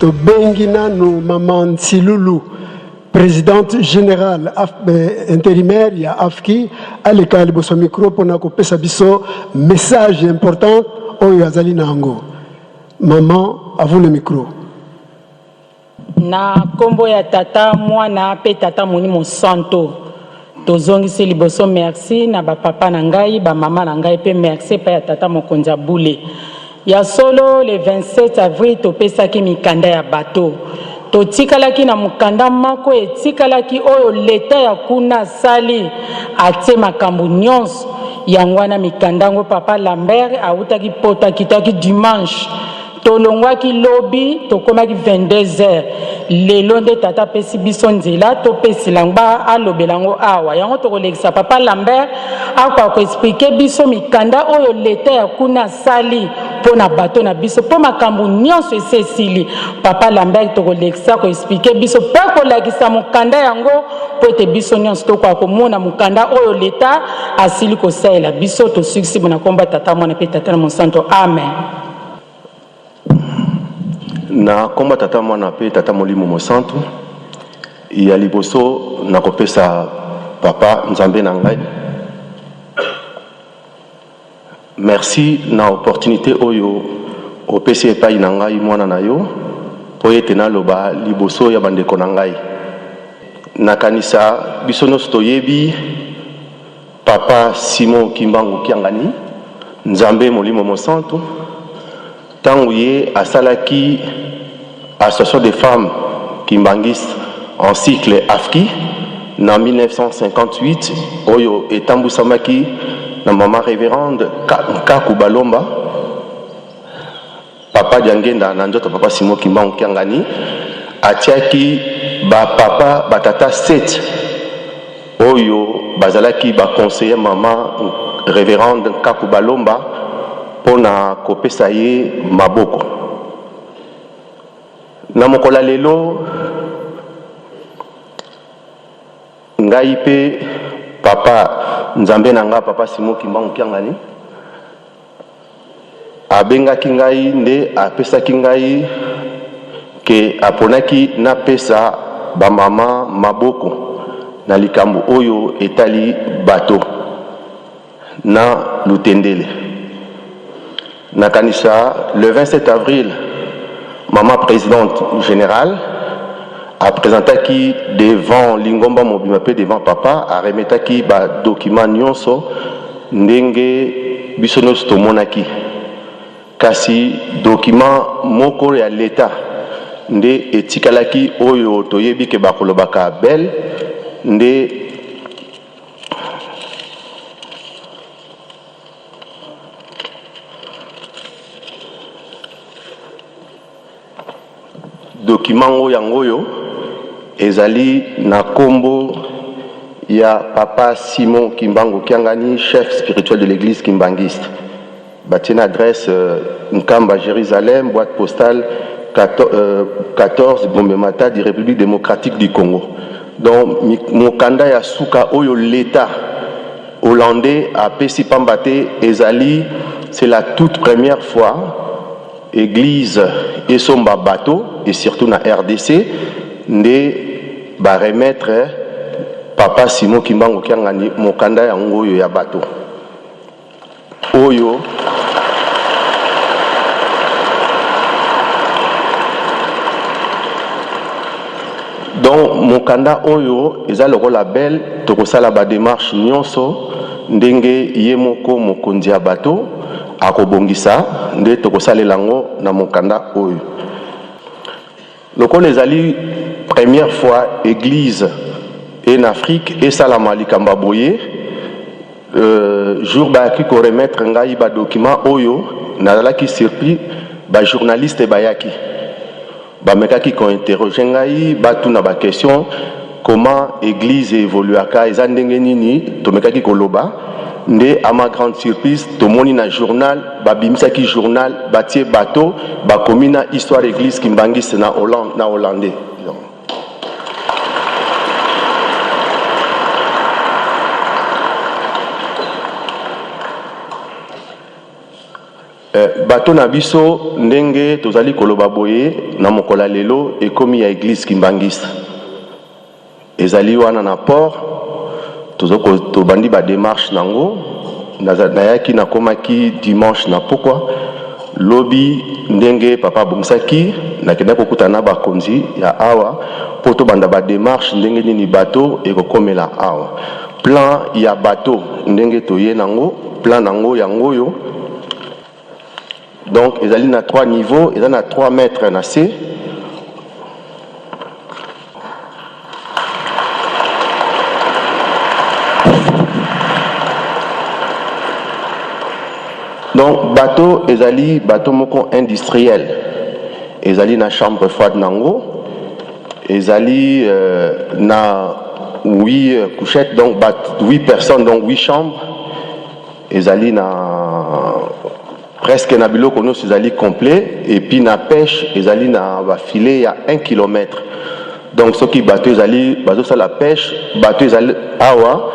Tobengi nanu Maman Nsilulu, Presidente generale intérimaire ya AFKI, aleka liboso ya micro mpona kopesa biso message important oyo azali na yango. Maman, à vous le micro. Na nkombo ya Tata, Mwana mpe Tata Molimo Santo, tozongisi liboso merci na ba papa na ngai, ba mama na ngai mpe merci epai ya Tata Mokonzi ya Bule. Ya solo, le 27 avril topesaki mikanda ya bato. Totikalaki na mokanda moko etikalaki oyo leta ya kuna asali, atie makambo nyonso. Yango wana mikanda yango papa Lambert awutaki poto, akitaki dimanche. Tolongwaki lobi, tokomaki 22 heures. Lelo nde tata apesi biso nzela topesela yango, alobela yango awa. Yango tokolekisa papa Lambert akoka ko expliquer biso mikanda oyo leta ya kuna asali mpo na bato na biso, mpo makambo nyonso esi esili. Papa Lambert tokolekisa ko expliquer biso mpe kolakisa mokanda yango mpo ete biso nyonso tokoka komona mokanda oyo leta asili kosalela biso. Tosukisi na nkombo ya Tata, Mwana mpe Tata na Mosanto. Amen. Na nkombo Tata, Mwana mpe Tata Molimo Mosantu, ya liboso nakopesa Papa Nzambe na ngai merci na opportunité oyo opesi epai na ngai mwana na yo mpo ete naloba liboso ya bandeko na ngai. Nakanisa biso nyonso toyebi Papa Simon Kimbangu Kiangani, Nzambe Molimo Mosantu, tango ye asalaki Association des femmes kimbanguistes en cycle AFKI na 1958 oyo etambusamaki na mama Reverende Nkaku Balomba, Papa Diangenda na nzoto Papa Simon Kimbangu Kiangani atiaki ba papa ba tata 7 oyo bazalaki ba conseiller mama Reverende Nkaku Balomba pona kopesa ye maboko. Na mokolo ya lelo ngai pe papa Nzambe na nga Papa Simon Kimbangu Kiangani Abengaki ngai nde apesaki ngai ke aponaki napesa ba mama maboko na likambo oyo etali bato na Lutendele. Nakanisa le 27 avril mama presidente generale a presentaki devant lingomba mobimba mpe devant papa, a remetaki ba documents nionso Ndenge biso nionso tomonaki, kasi document moko ya l'etat nde etikalaki oyo toyebi ke bakolobaka bel nde. Document ngo yango oyo ezali na kombo ya papa Simon Kimbangu Kiangani, chef spirituel de l'eglise kimbanguiste. Batie na adresse Nkamba Jerusalem, boite postale 14 Gombe Matadi, Republique democratique du Congo. Donc mokanda ya suka oyo l'etat hollandais apesi pamba te ezali c'est la toute première fois Eglise esomba bateau et surtout na rdc nde ba remettre papa Simon Kimbangu Kiangani mokanda yango oyo ya bateau oyo. Donc mokanda oyo eza lokola belle, tokosala ba demarches nionso ndenge ye moko mokonzi ya bateau Akobongisa nde tokosalela yango na mokanda oyo. Lokola ezali première fois eglise en Afrique esalama likambo ya boye, jour bayaki ko remettre ngai ba documents oyo, nazalaki surpris, ba journalistes bayaki. Bamekaki ko interroger ngai, batuna ba questions, comment eglise e evoluaka, eza ndenge nini, tomekaki koloba, nde à ma grande surprise tomoni na journal, babimisaki journal, batie bateau, bakomi na histoire eglise kimbanguiste na Hollande, na hollandais. Bateau na biso ndenge tozali koloba boye na mokolo ya lelo ekomi ya eglise kimbanguiste. Ezali wana na port, tobandi ba demarche nango. Nayaki nakomaki dimanche na pokwa, lobi ndenge papa abongisaki nakendaki kokutana na bakonzi ya awa mpo tobanda ba demarche ndenge nini bateau ekokomela awa. Plan ya bateau ndenge toye nango, plan nango yango oyo. Donc ezali na 3 niveaux, eza na 3 mètres na se. Donc bateau ezali bateau moko industriel, ezali na chambre froide nango, ezali na 8 couchettes, donc 8 personnes, donc 8 chambres. Ezali na presque na biloko nyonso ezali complet, et puis na pêche ezali na ba filet ya 1 kilomètre. Donc soki bateau ezali bazosala pêche, bateau ezali awa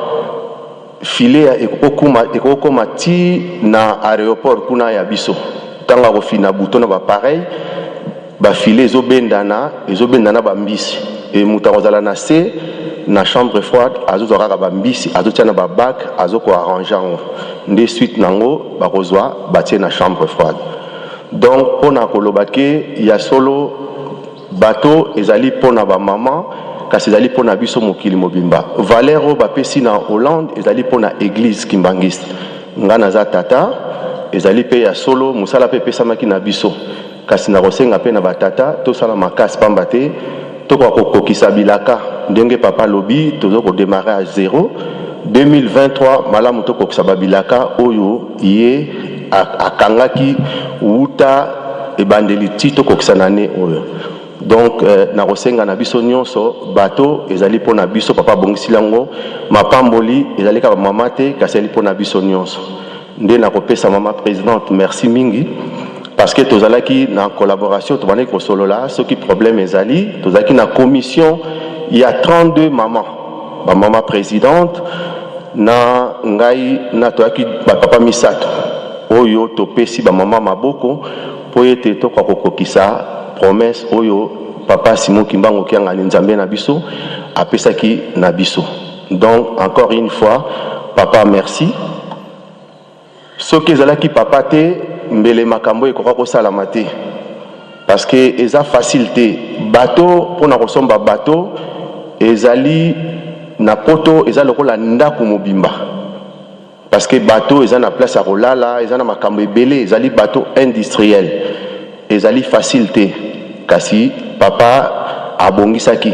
filet ya ekokoma ti na aéroport kuna ya biso. Ntango akofina bouton na ba appareil, ba filet ezobendana, ezobendana ba mbisi. Et moto akozala na se na chambre froide azozwa kaka ba mbisi, azotia na ba bac, azoko arranger yango. Nde suite nango bakozwa batie na chambre froide. Donc mpona koloba ke ya solo bateau ezali mpona ba mama, kasi ezali mpona biso mokili mobimba. Valeur oyo bapesi na Hollande ezali mpona église kimbanguiste. Nga naza tata, ezali pe ya solo mosala pe epesamaki na biso. Kasi nakosenga pe na batata tosala makasi pamba te tokoka kokokisa bilaka ndenge papa alobi, tozo ko démarrer à zéro 2023 malamu tokokisa ba bilaka oyo ye akangaki wuta ebandeli ti tokokisa na année oyo. Donc nakosenga na biso nyonso bateau ezali mpona biso, papa abongisili yango, mapamboli ezali kaka mama te kasi ezali mpona biso nyonso. Nde nakopesa mama présidente merci mingi parce que tozalaki na collaboration, tobandaki kosolola soki problème ezali, tozalaki na commission ya 32 mamans, ba mama présidente na ngai na toyaki ba papa misato oyo topesi ba mama maboko po ete tokoka kokokisa promesse oyo papa Simon Kimbangu Kiangani Nzambe na biso apesaki na biso. Donc encore une fois papa merci. Soki ezalaki papa te mbele makambo ekoka kosalama te parce que eza facile te. Bateau mpona kosomba bateau ezali na poto eza lokola ndako mobimba parce que bateau eza na place ya kolala, eza na makambo ebele, ezali bateau industriel, ezali facile te. Kasi papa abongisaki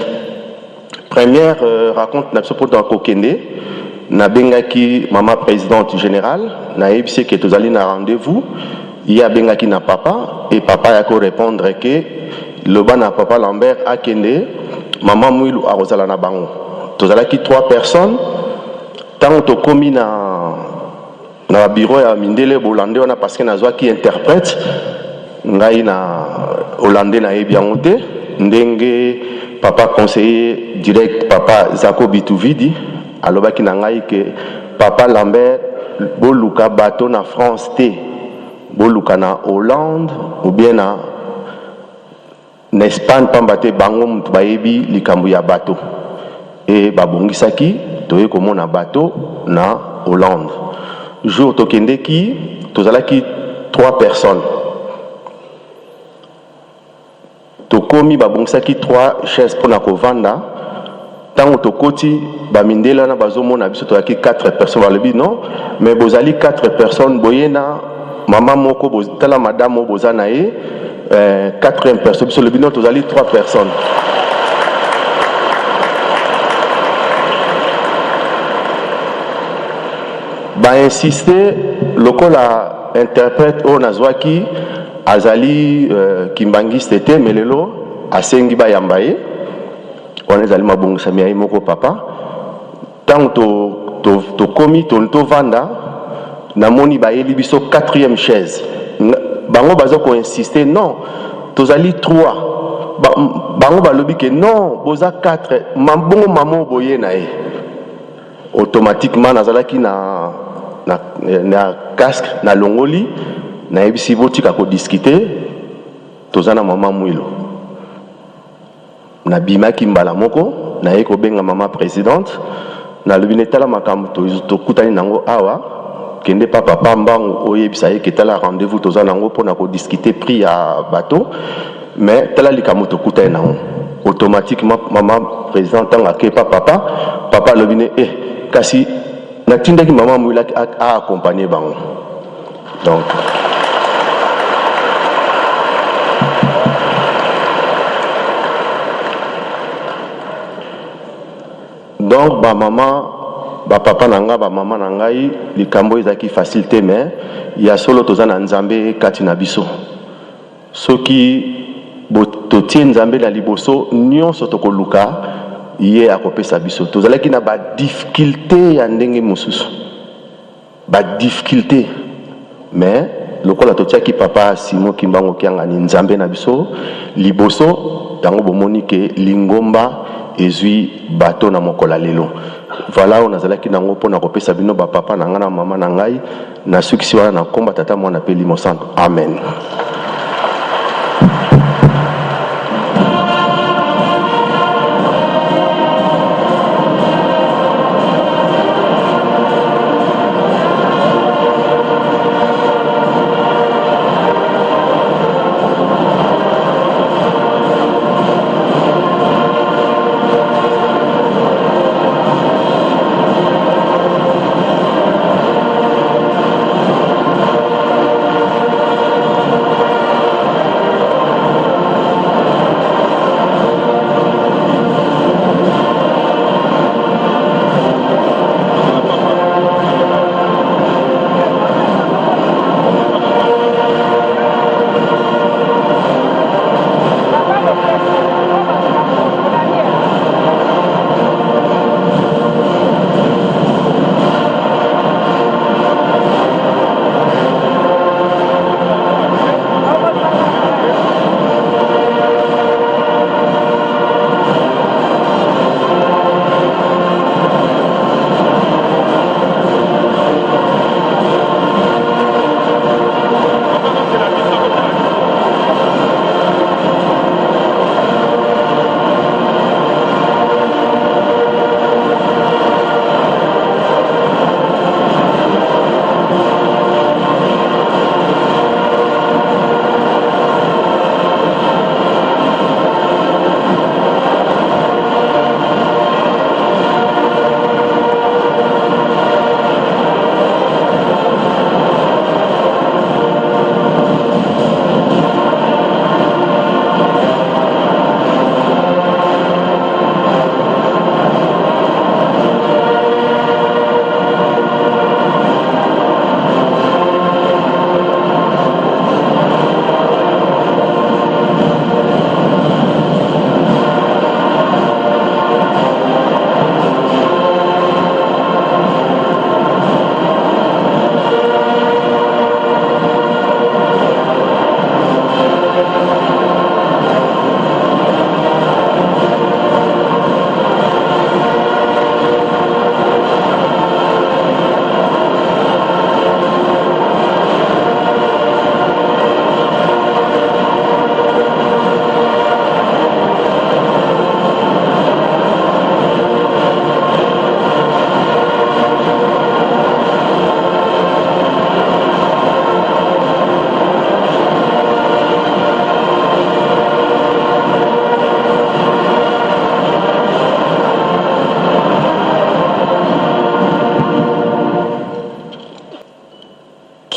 première rencontre na biso mpona kokende, nabengaki mama présidente générale, nayebisi ke tozali na rendez-vous. Ye abengaki na papa et papa ayaki korépondre ke loba na papa Lambert akende, mama Mwilu akozala na bango. Tozalaki 3 personnes. Ntango tokomi na bureau ya mindele bolande wana, parce que nazwaki interprète, ngai na hollandais nayebi yango te, ndenge papa conseiller direct papa Zako Bituvidi alobaki na ngai ke papa Lambert boluka bateau na France te, boluka na Hollande ou bien na Espagne, pamba te bango mutu bayebi likambo ya bateau. E babongisaki toye komona bateau na Hollande. Jour tokendeki tozalaki 3 personnes. Tokomi babongisaki 3 chaises mpona kovanda. Ntango tokoti bamindele wana bazomona biso tozalaki 4 personnes, balobi non mais bozali 4 personnes, boye na mama moko, tala madame oyo boza na ye, 4e personne. Biso lobi non, tozali 3 personnes. Bainsiste lokola interprète oyo nazwaki azali kimbangiste te, mais lelo asengi bayamba ye. Wana ezali mabongisami ya ye moko papa. Ntango tokomi tovanda, namoni bayeli biso 4e chaise. Bango baza koinsiste non, tozali 3. Bango balobi ke non, boza 4, bongo mama boye na ye. Automatiquement nazalaki na casque, na longoli. Nayebisi botika ko discuter, toza na mama Mwilo. Nabimaki mbala moko, naye kobenga mama presidente, nalobi ne tala makambo tokutani nango awa, kende pa papa mbangu oyebisa ye ke tala rendez-vous toza nango mpona ko discuter prix ya bateau, mais tala likambo tokutani nango. Automatiquement mama presidente ntango ake pa papa, papa alobi ne eh, kasi natindaki mama Mwilo a accompagner bango. Donc donc ba mama ba papa na nga ba mama na ngai, likambo ezalaki facile te, mais ya solo toza na Nzambe kati na biso. Soki totie Nzambe na liboso, nyonso tokoluka ye akopesa biso. Tozalaki na ba difficulté ya ndenge mosusu, ba difficulté, mais lokola totiaki papa Simon Kimbangu Kiangani Nzambe na biso liboso, yango bomoni ke lingomba ezwi bato na mokolo ya lelo. Voilà oyo nazalaki nango mpona kopesa bino ba papa na ngai na mama na ngai. Nasukisi wana na nkombo Tata, Mwana mpe Elimo Santo. Amen.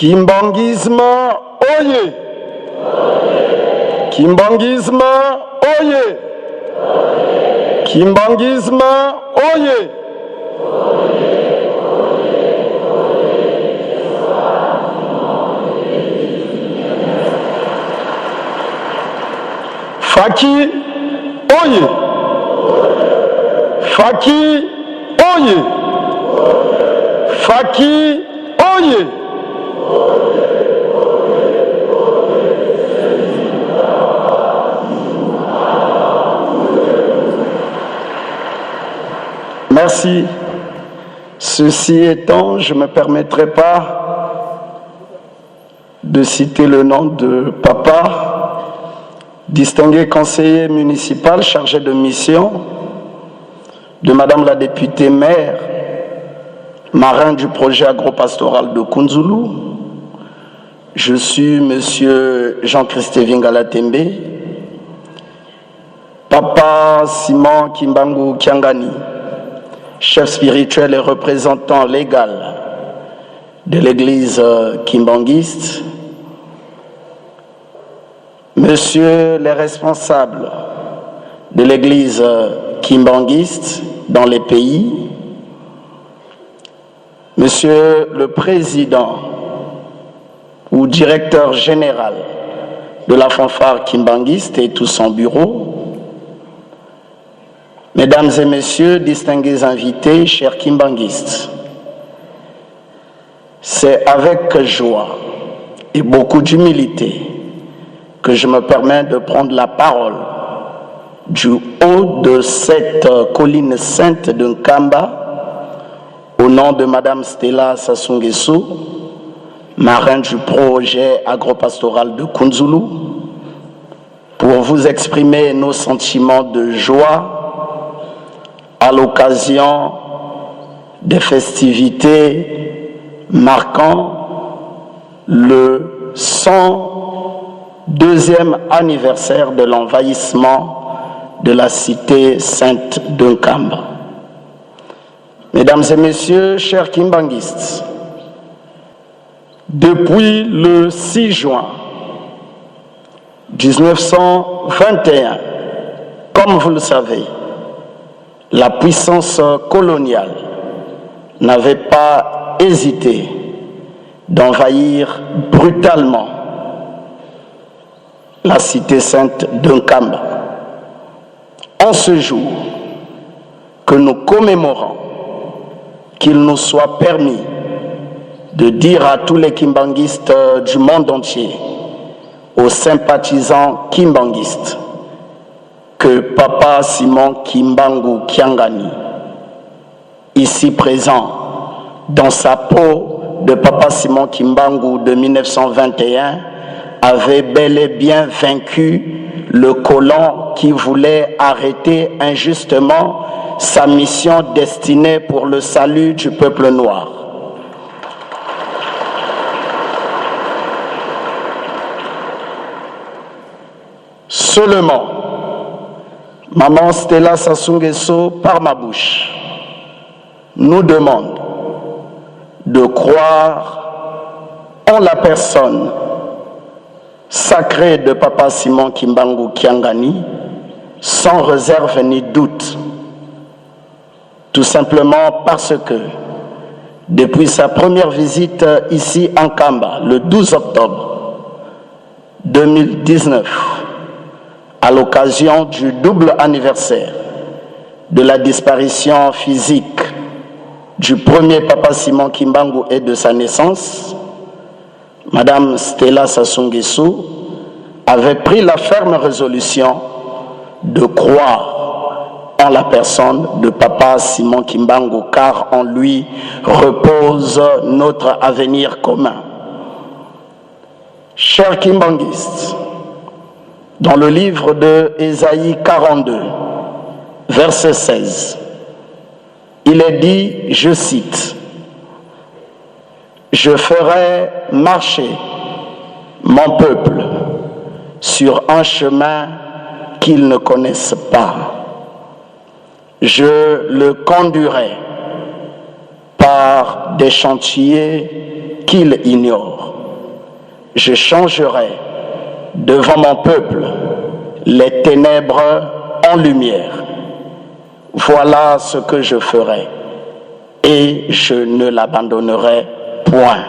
Kimbanguisme oye! Kimbanguisme oye! Kimbanguisme oye! Faki oye! Faki oye! Faki oye! Merci. Ceci étant, je ne me permettrai pas de citer le nom de papa, distingué conseiller municipal chargé de mission, de madame la députée maire, marin du projet agropastoral de Kunzulu. Je suis monsieur Jean-Christ Vingalatembe, papa Simon Kimbangu Kiangani, chef spirituel et représentant légal de l'église kimbanguiste, monsieur les responsables de l'église kimbanguiste dans les pays, monsieur le président ou directeur général de la fanfare kimbanguiste et tout son bureau, mesdames et messieurs, distingués invités, chers kimbanguistes, c'est avec joie et beaucoup d'humilité que je me permets de prendre la parole du haut de cette colline sainte de Nkamba, au nom de Madame Stella Sassou Nguesso, marraine du projet agropastoral de Kunzulu, pour vous exprimer nos sentiments de joie à l'occasion des festivités marquant le 102e anniversaire de l'envahissement de la cité sainte de Nkamba. Mesdames et messieurs, chers kimbanguistes, depuis le 6 juin 1921, comme vous le savez, la puissance coloniale n'avait pas hésité d'envahir brutalement la cité sainte de Nkamba. En ce jour que nous commémorons, qu'il nous soit permis de dire à tous les kimbanguistes du monde entier, aux sympathisants kimbanguistes, que Papa Simon Kimbangu Kiangani, ici présent, dans sa peau de Papa Simon Kimbangu de 1921, avait bel et bien vaincu le colon qui voulait arrêter injustement sa mission destinée pour le salut du peuple noir. Seulement, Maman Stella Sassou Nguesso, par ma bouche, nous demande de croire en la personne sacrée de Papa Simon Kimbangu Kiangani, sans réserve ni doute, tout simplement parce que depuis sa première visite ici en Kamba, le 12 octobre 2019, à l'occasion du double anniversaire de la disparition physique du premier Papa Simon Kimbangu et de sa naissance, Madame Stella Sassou Nguesso avait pris la ferme résolution de croire en la personne de Papa Simon Kimbangu, car en lui repose notre avenir commun. Chers Kimbanguistes, dans le livre de Ésaïe 42, verset 16, il est dit, je cite, Je ferai marcher mon peuple sur un chemin qu'ils ne connaissent pas. Je le conduirai par des chantiers qu'il ignore. Je changerai devant mon peuple les ténèbres en lumière. Voilà ce que je ferai et je ne l'abandonnerai point.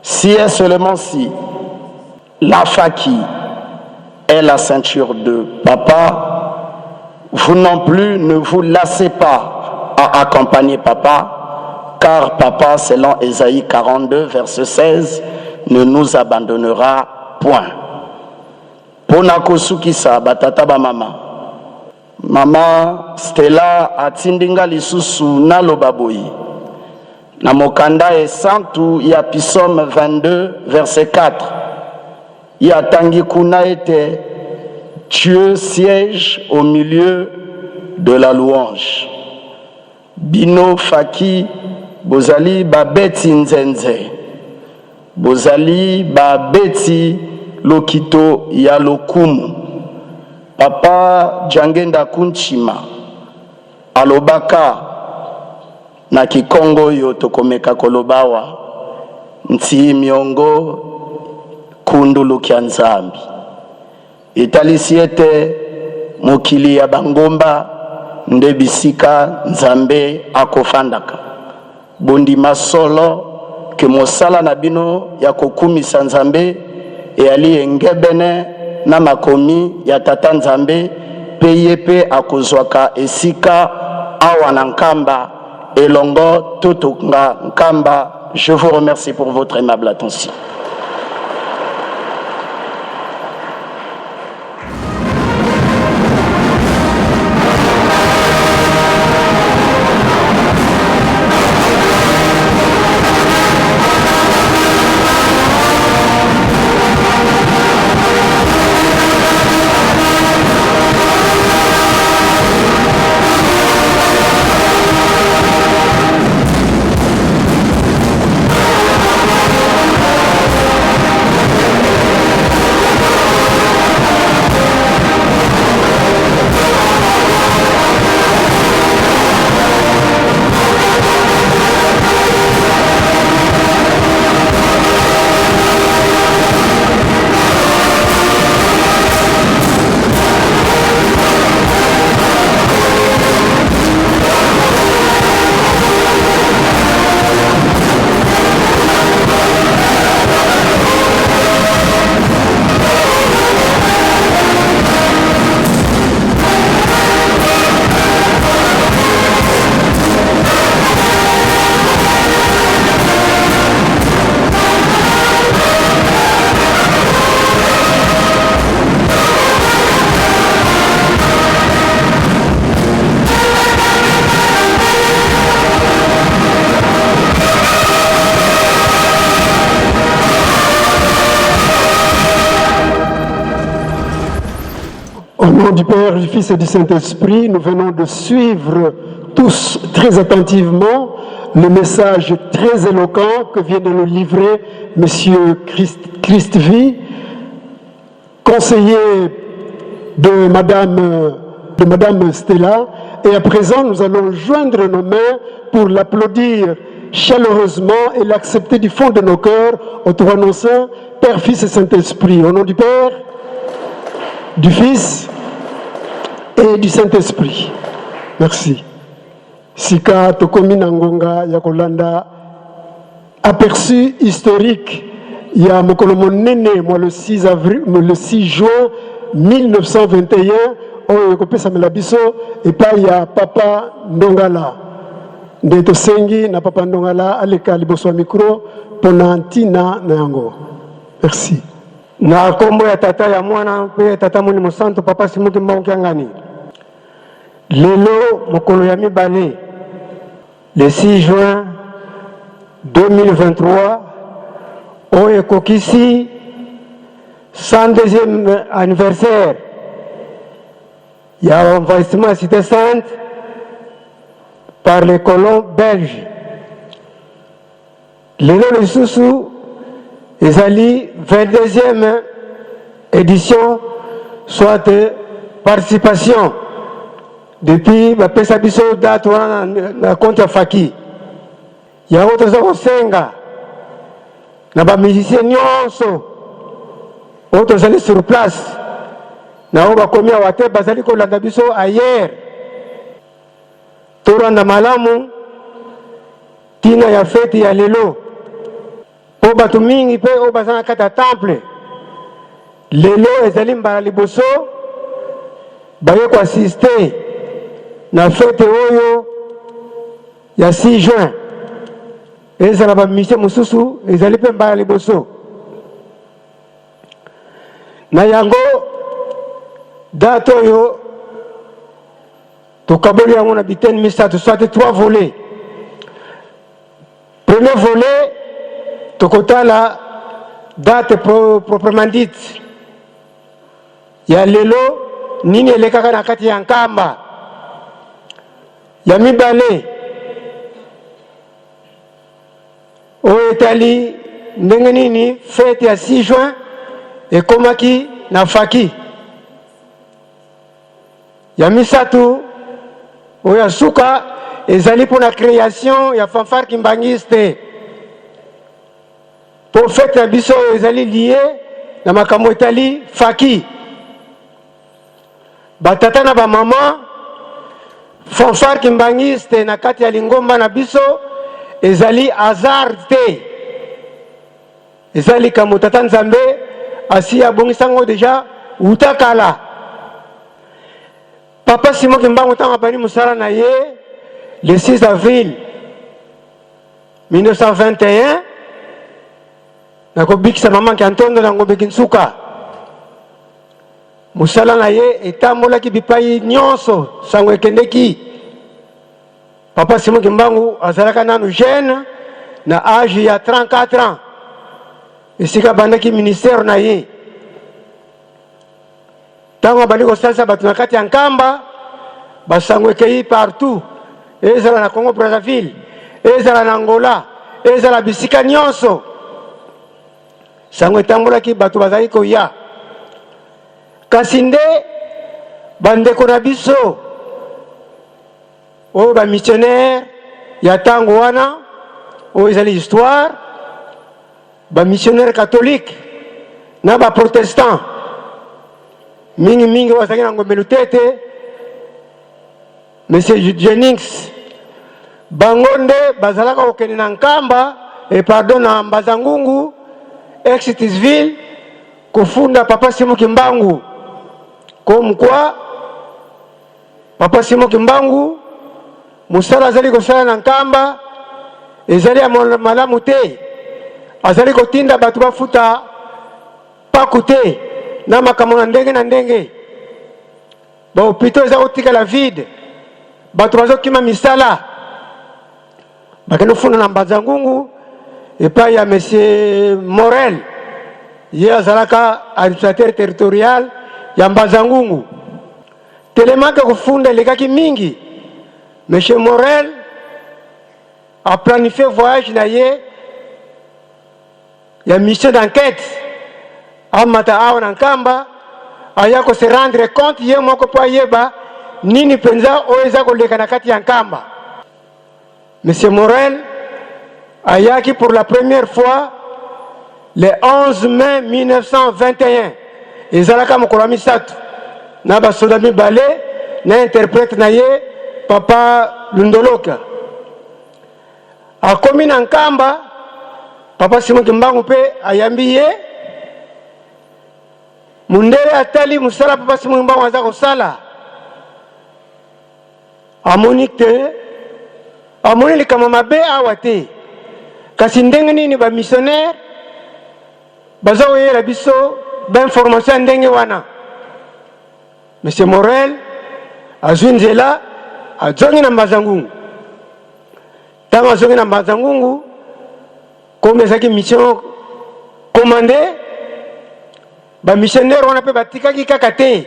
Si et seulement si la Faki est la ceinture de papa, vous non plus ne vous lassez pas à accompagner papa, car papa, selon Ésaïe 42, verset 16, ne nous abandonnera point. Pona kosukisa batata ba mama. Mama Stella atindi nga lisusu naloba boye. Na mokanda esantu ya Psaume 22 verset 4, ye atangi kuna ete Dieu siège au milieu de la louange. Bino faki bozali babeti nzenze, bozali babeti lokito ya lokumu. Papa Djangenda Kuntshima alobaka na kikongo oyo tokomeka koloba awa, Nti miongo kundulukia Nzambi. Etalisi ete mokili ya bangomba nde bisika Nzambe akofandaka. Bondima solo ke mosala na bino ya kokumisa Nzambe eyali engebene na makomi ya Tata Nzambe, pe ye pe akozwaka esika awa na Nkamba elongo totonga Nkamba. Je vous remercie pour votre aimable attention. Au nom du Père, du Fils et du Saint-Esprit, nous venons de suivre tous très attentivement le message très éloquent que vient de nous livrer Monsieur Christ, Christvie, conseiller de Madame, de Madame Stella. Et à présent, nous allons joindre nos mains pour l'applaudir chaleureusement et l'accepter du fond de nos cœurs au trois noms saints, Père, Fils et Saint-Esprit. Au nom du Père, du Fils et du Saint-Esprit. Merci. Sika tokomi na ngonga ya kolanda aperçu historique ya mokolo monene mwa le 6 avril, le 6 juin 1921 oyo ekopesamela biso epai ya Papa Ndongala. Nde tosengi na Papa Ndongala aleka liboso ya micro mpona ntina na yango. Merci. Na kombo ya Tata, ya Mwana mpe ya Tata Molimo Santu, Papa Simon Kimbangu Kiangani. Lelo mokolo ya mibale le 6 juin 2023 oyo ekokisi 102e anniversaire ya envahissement ya Cité Sainte par les colons belges. Lelo lisusu ezali 22e edition soit participation depuis bapesa biso date wana na, na compte ya faki yango toza kosenga na bamusicien nyonso oyo tozali sur place na oyo bakomi awa te bazali kolanda biso ailleurs Tolanda malamu ntina ya feti ya lelo, mpo bato mingi mpe oyo baza na kati ya temple lelo ezali mbala liboso baye koasiste na fete oyo ya 6 juin. Ezala ba musicien mosusu ezali mpe mbala liboso. Na yango date oyo tokaboli yango na biteni misato, soit trois volets. Premier volet, tokotala date pro, proprement dite ya lelo, nini elekaka na kati ya Nkamba. Ya mibale, oyo etali ndenge nini fete ya 6 juin ekomaki na faki. Ya misato, oyo ya suka, ezali mpo na création ya fanfare kimbanguiste, mpo fete na biso oyo ezali lie na makambo etali faki. Batata na bamama, fanfare kimbanguiste na kati ya lingomba na biso ezali hasard te, eza likambo tata Nzambe asi abongisa yango deja wuta kala. Papa Simon Kimbangu, ntango abandi mosala na ye le 6 avril 1921 na kobikisa mama Nkiantondo na Ngombe Kinsuka, mosala na ye etambolaki bipai nyonso, sango ekendeki. Papa Simon Kimbangu azalaka nanu jeune, na age ya 34 ans esika abandaki ministère na ye. Ntango abandi kosalisa bato na kati ya Nkamba, basango ekei partout, ezala na Congo Brazzaville, ezala na Angola, ezala bisika nyonso, sango etambolaki, bato bazalaki koya. Kasi nde bandeko na biso oyo bamissionnaire ya ntango wana, oyo ezali histoire, bamissionnaire catholique na baprotestant mingimingi oyo bazalaki na Ngombe Lutete, Monsieur Jennings, bango nde bazalaka kokende na Nkamba e pardon, na Mbazangungu, ex-Tisville, kofunda Papa Simon Kimbangu, comme quoi Papa Simon Kimbangu mosala azali kosala na Nkamba ezali ya malamu te, azali kotinda bato bafuta paku te na makambo na ndenge na ndenge, bahopitau eza kotikala vide, bato bazokima misala. Bakende kofunda na Mbanza-Ngungu epai ya Monsieur Morel, ye azalaka administrateur territorial ya Mbanza-Ngungu. Telemaka kofunda elekaki mingi, Monsieur Morel aplanifie voyage na ye ya mission d'enquête, amata awa na Nkamba, aya ko se rendre compte ye moko mpo ayeba nini mpenza oyo eza koleka na kati ya Nkamba. Monsieur Morel ayaki pour la première fois le 11 mai 1921, ezalaka mokolo ya misato, na basoda mibale na interprète na ye Papa Lundoloka. Akomi na Nkamba, Papa Simon Kimbangu mpe ayambi ye. Mundele atali mosala Papa Simon Kimbangu aza kosala, amoni te, amoni likambo mabe awa te, kasi ndenge nini bamissionnaire baza koyela biso bainformation ya ndenge wana? Monsieur Morel azwi nzela, azongi na Mbanza-Ngungu. Ntango azongi na Mbanza-Ngungu, comme ezalaki mission commandée, bamissionnaire wana mpe batikaki kaka te,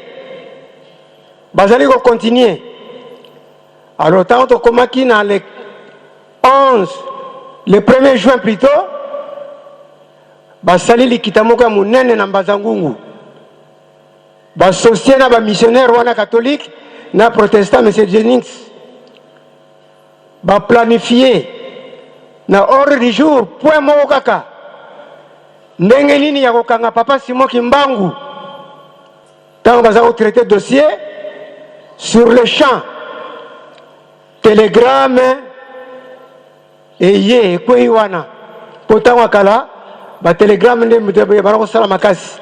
bazali kocontinue. Alors ntango tokomaki na le 11, le 1er juin plutôt, basali likita moko ya monene na Mbanza-Ngungu, basosie na bamissionnaire wana catholique na protestant, Monsieur Jennings, baplanifie na ordre du jour point moko kaka: ndenge nini ya kokanga Papa Simon Kimbangu. Ntango baza kotraite dossier, sur le champ télégramme eye ekwei wana, mpo ntango ya kala batelegramme nde bana kosala makasi.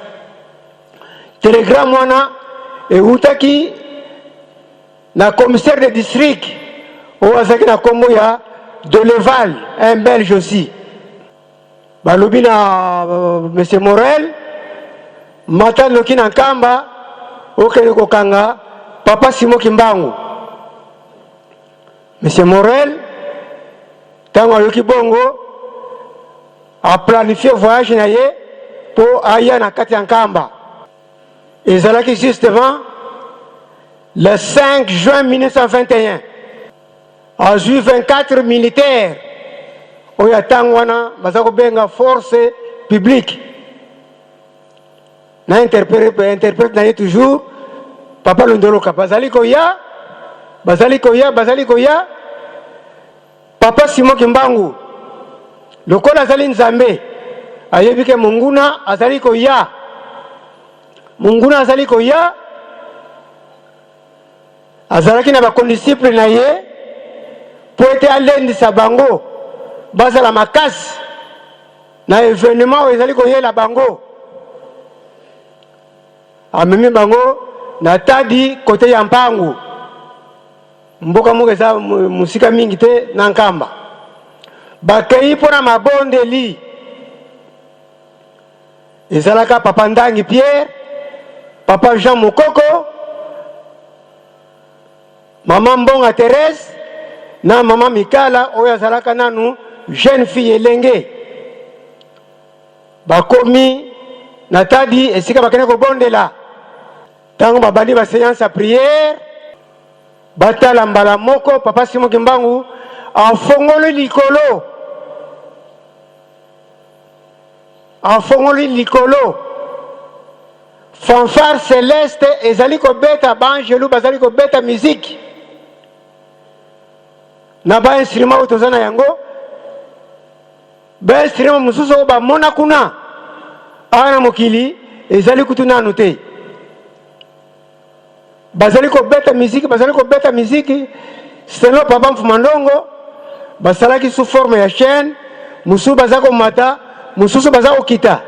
Télégramme wana ewutaki na commissaire de district oyo azalaki na nkombo ya Deleval, un Belge aussi. Balobi na Monsieur Morel: mata noki na Nkamba, okende kokanga Papa Simon Kimbangu. Monsieur Morel, ntango ayoki bongo, Aplanifie voyage na ye mpo aya na kati ya Nkamba. Ezalaki justement le 5 juin 1921. Azwi 24 militaires oyo ya ntango wana baza kobenga force publique na interprète, interprète na ye toujours papa Londoloka. Bazali koya, bazali koya, bazali koya. Papa Simon Kimbangu, lokola azali Nzambe, ayebi ke monguna azali koya, monguna azali koya. Azalaki na bakondisiple na ye mpo ete alendisa bango bazala makasi na evenement oyo ezali koyela bango. Amemi bango na Tadi, kote ya Mpangu, mboka moko eza mosika mingi te na Nkamba. Bakei mpo na mabondeli. Ezalaka papa Ndangi Pierre, papa Jean Mokoko, mama Mbonga Therese na mama Mikala oyo azalaka nanu jeune fille, elenge. Bakomi na Tadi, esika bakende kobondela. Ntango babandi ba séance ya prière, batala, mbala moko papa Simon Kimbangu afongoli likolo, afongoli likolo, fanfare céleste ezali kobeta, baangelu bazali kobeta miziki na bainstrument oyo toza na yango. Bainstrument mosusu oyo bamona kuna awa na mokili ezali kutu nanu te. Bazali kobeta miziki, bazali kobeta miziki. Selon papa Mfuma Ndongo, basalaki sous forme ya chaîne, mosusu baza komata, mosusu baza kokita.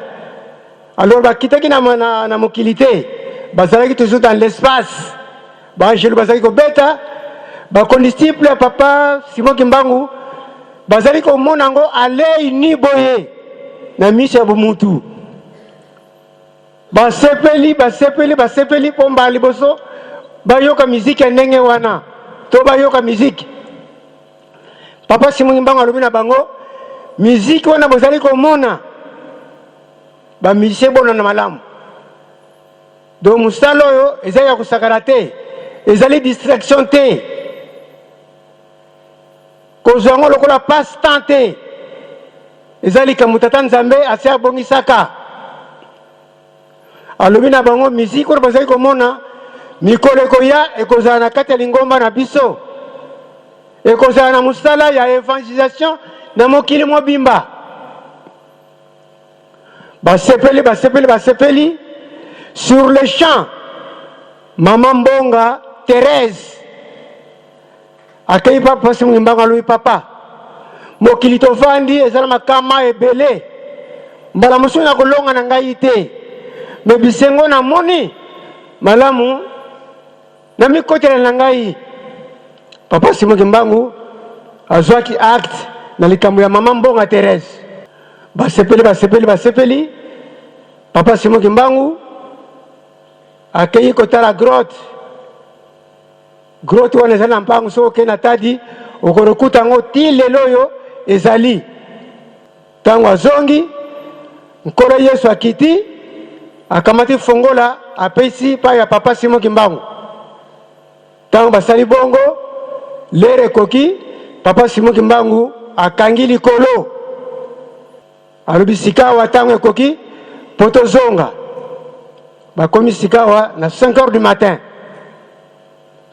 Alors bakitaki na mokili te, bazalaki toujours dans l'espace. Baangelu bazali kobeta, bakondisiple ya papa Simon Kimbangu bazali komona yango alei ni boye na miso ya bomutu. Basepeli, basepeli, basepeli mpo mbala liboso bayoka miziki ya ndenge wana to bayoka miziki. Papa Simon Kimbangu alobi na bango: miziki wana bozali komona, bamusicien, bonana malamu. Donc mosala oyo eza ya kosakana te, ezali distraction te, kozwa yango lokola passe temps te. Eza likambo tata Nzambe asi abongisaka. Alobi na bango: miziki oyo bazali komona, mikolo ekoya ekozala na kati ya lingomba na biso, ekozala na mosala ya évangélisation na mokili mobimba. Basepeli, basepeli, basepeli. Sur le champ, mama Mbonga Thérèse akei papa Simon Kimbangu, alobi: papa, mokili tovandi eza na makama ebele, mbala mosusu na kolonga na ngai te, me bisengo namoni malamu na mikotela na ngai. Papa Simon Kimbangu azwaki acte na likambo ya mama Mbonga Therese. Basepeli, basepeli, basepeli. Papa Simon Kimbangu akei kotala grotte. Grotte wana ezali na Mpangu. Soki okei na Tadi, okokuta yango ti lelo oyo ezali. Ntango azongi, Nkolo Yesu akiti, akamati fongola, apesi pa ya papa Simon Kimbangu. Ntango basali bongo, lere ekoki, papa Simon Kimbangu akangi likolo, alobi: sikawa ntango ekoki mpo tozonga. Bakomi sikawa na 5 heures du matin.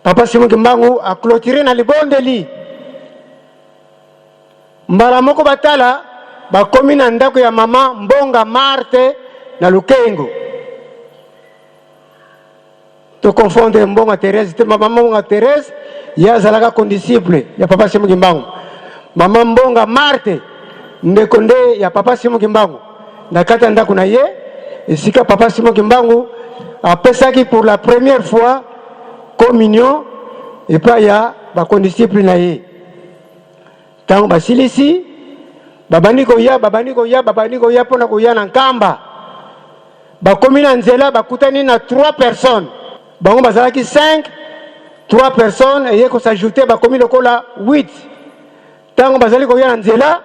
Papa Simon Kimbangu aclôturé na libondeli. Mbala moko batala, bakomi na ndako ya mama Mbonga Marte na Lukengo. Toconfondre Mbonga Therese te. Mama Mbonga Therese, ye azalaka condisciple ya papa Simon Kimbangu. Mama Mbonga Marte, ndeko nde ya papa Simon Kimbangu, na kati ya ndako na ye, esika papa Simon Kimbangu apesaki pour la première fois communion epai ya bakondisiple na ye. Ntango basilisi, babandi koya, babandi koya, babandi koya mpona koya na Nkamba. Bakomi na nzela, bakutani na trois personnes. Bango bazalaki 5, trois personnes eye kos'ajouter, bakomi lokola 8. Ntango bazali koya na nzela,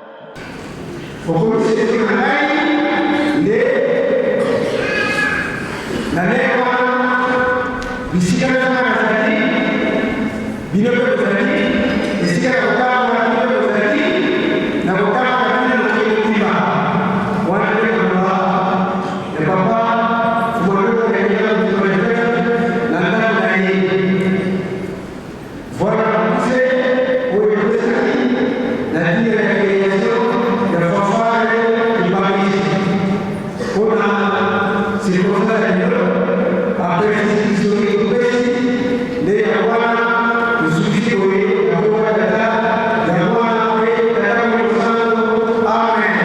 Bino mpe bozali esika ya kotambola, bino mpe bozali na kotambola bino mokili mobimba. Wana nde maloba ya Papa Fumaloto ya Yanga na ndako na ye. Voilà mokuse oyo epesaki na ntina ya creation ya fanfare kimbanguiste. Mpo na circonstance ya lelo, apesi biso topesi nde yango wana tosukisi boye na kombo ya Tata, ya Mwana mpe Tata Molimo Santu. Amen.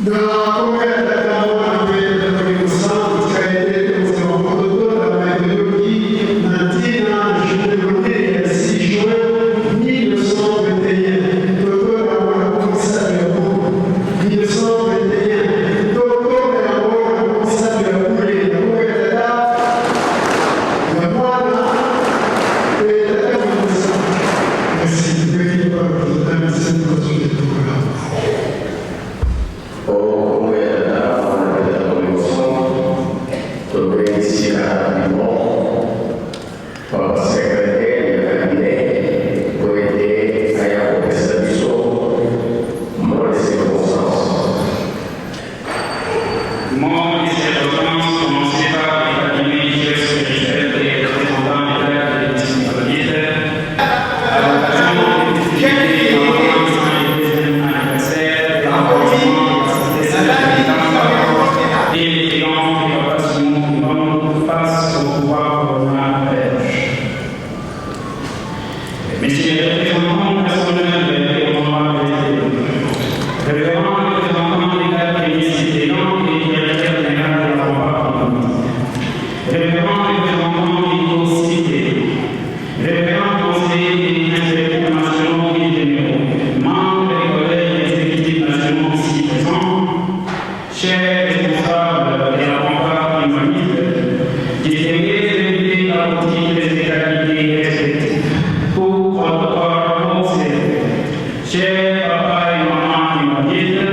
Na kombo ya Tata, Mwana mpe Tata Molimo Santu, tika ete tokozala maboko totonda maye toyoki na ntina na journée monene ya 6 juin 1921. Totonda yango na buku misato ya buku 1921. Totonda yango na buku misato ya bule na kombo ya Tata, ya Mwana mpe Tata Molimo Santu. Merci. Tobeti pa président Saint Nicolas. O kombo ya Tata, Mwana mpe Tata Molimo Santu, tobengisi rapidement papa secrétaire ya cabinet po ete aya kopesa biso mot de circonstance. Mot de circonstance prononcé par le cabinet chef spirituel et représentant de l'État de l'Église kimbanguiste à l'occasion des festivités marquant le 102e anniversaire de l'envahissement de la cité sainte de Nkamba et le triomphe de Papa Simon Kimbangu face au pouvoir colonial belge. Messieurs les représentants personnels et honorables, révérends représentants d'État premier suppléant et directeur général de la Fanfare, révérends représentants des cités, révérends conseillers et inspecteurs nationaux et généraux, membres des collèges exécutifs nationaux ici présents, chers responsables de la fanfare kimbanguiste, distingués invités à vos titres et qualités respectifs, tout protocole observé, chers papa et maman kimbanguistes,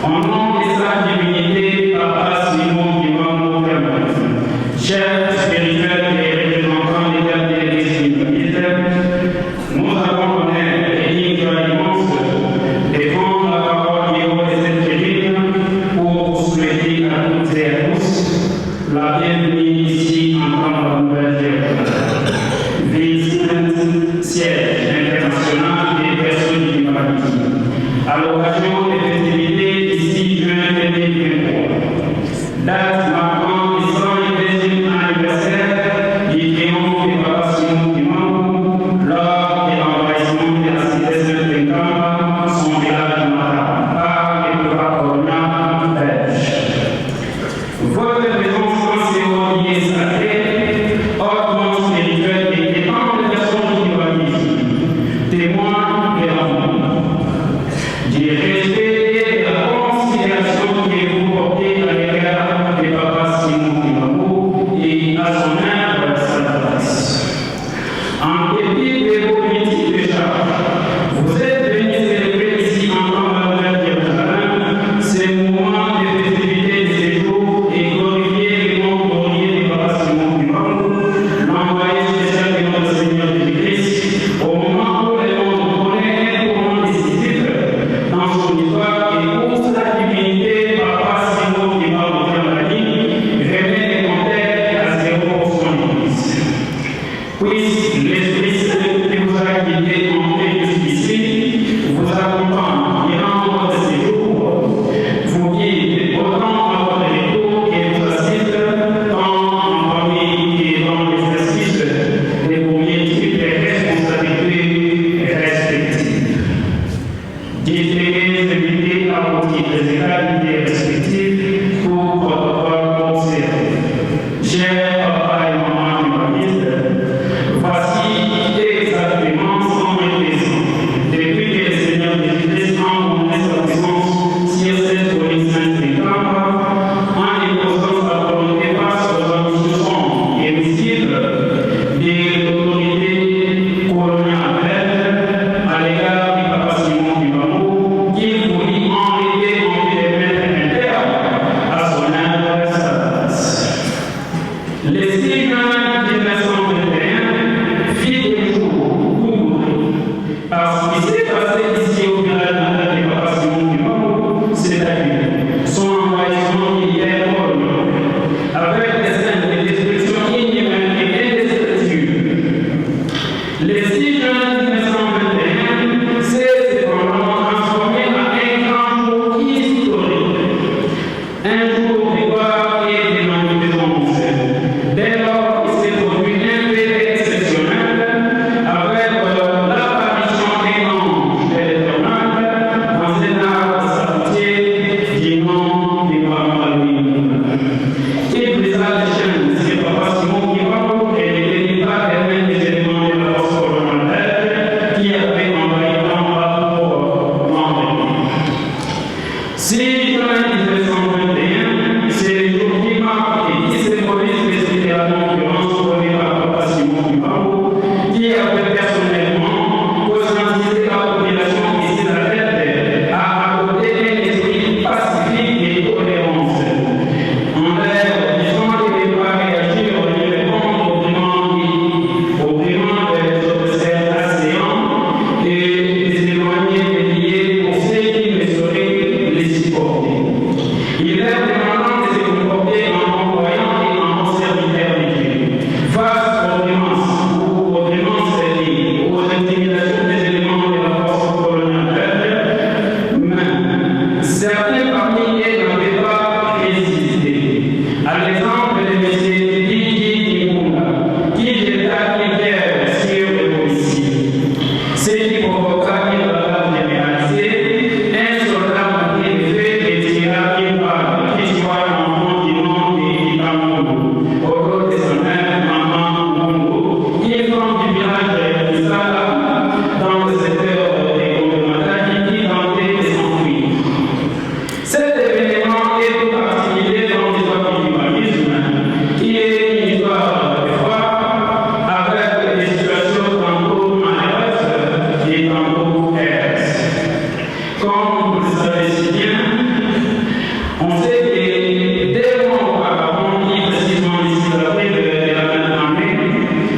au nom de sa divinité, Papa Simon Kimbangu Kiangani, chef spirituel et représentant légal de l'Église kimbanguiste, nous avons l'honneur et une joie immense de prendre la parole du haut de cette tribune pour vous souhaiter à toutes et à tous la bienvenue ici en tant que nouvelle Jérusalem, ville sainte, siège international des personnes du kimbanguisme, à l'occasion des festivités du 6 juin 2023, date marquant le 102e anniversaire du triomphe de Papa Simon Kimbangu lors de l'envahissement de la cité sainte de Nkamba, son village natal, par le pouvoir colonial belge. Votre présence en ces hauts lieux sacrés, hautement spirituel et tant de personnes du kimbanguisme, témoigne de l'amour, du respect et de la considération que vous portez à l'égard de Papa Simon Kimbangu et à son œuvre salvatrice. En dépit de vos multiples charges, vous êtes venus célébrer ici en tant que Jérusalem ces moments de festivité de ces jours et glorifier le nom glorieux de Papa Simon Kimbangu, l'envoyé spécial de notre Seigneur Jésus-Christ, au moment où le monde connaît un tournant décisif dans son histoire et où sa divinité, Papa Simon Kimbangu Kiangani, remet les compteurs à zéro pour son Église. Puisse l'Esprit Saint qui vous a guidé entrer jusqu'ici vous accompagne durant votre séjour, vous guide autant à votre retour et vous assiste tant en famille que dans l'exercice de vos multiples responsabilités respectives. Distingués invités à vos titres et qualités respectifs, tout protocole observé, chers papa et maman kimbanguistes, voici exactement 122 ans depuis que le Seigneur Jésus-Christ a montré sa puissance sur cette colline sainte de Nkamba, en imposant sa volonté face aux ambitions sombres et nuisibles de l'autorité coloniale belge à l'égard du Papa Simon Kimbangu, qui voulut enlever en vue de mettre un terme à son œuvre salvatrice. cela les chaînes sur Papa Simon Kimbangu et ne tenait pas des mains des éléments de la force coloniale qui avaient envahi Tamba pour l'enlever. 6 juin 1921, c'est le jour qui marque et qui symbolise l'esprit de la concurrence prônée par Papa Simon Kimbangu, qui avait personnellement conscientisé la population et ses adeptes à adopter un esprit pacifique et tolérance. En leur disant de ne pas réagir ni répondre aux demandes des adversaires asséants et de s'éloigner des liés pour ceux qui ne sauraient les supporter. Il leur demandant de se comporter en bon croyant et en bon serviteur de Dieu. Face aux demandes ou aux demandes et aux intimidations des éléments de la force coloniale belge, mais certains parmi eux n'avaient pas résisté. À l'exemple de M. Didi Kimpunga, qui jeta une pierre sur le policier. Ce qui provoqua une bagarre généralisée. Un soldat prit le feu et tira une balle qui tua l'enfant du nom de Itamungu, au dos de sa mère, Maman Mungu, une femme du village de Sala, dans le secteur de Gondomataki, qui tentait de s'enfuir. Cet événement est tout particulier dans l'histoire du kimbanguisme, qui est une histoire de foi, avec des situations tantôt malheureuses et tantôt heureuses. Comme vous le savez si bien, on sait que 2 mois auparavant, plus précisément le 6 avril de la même année,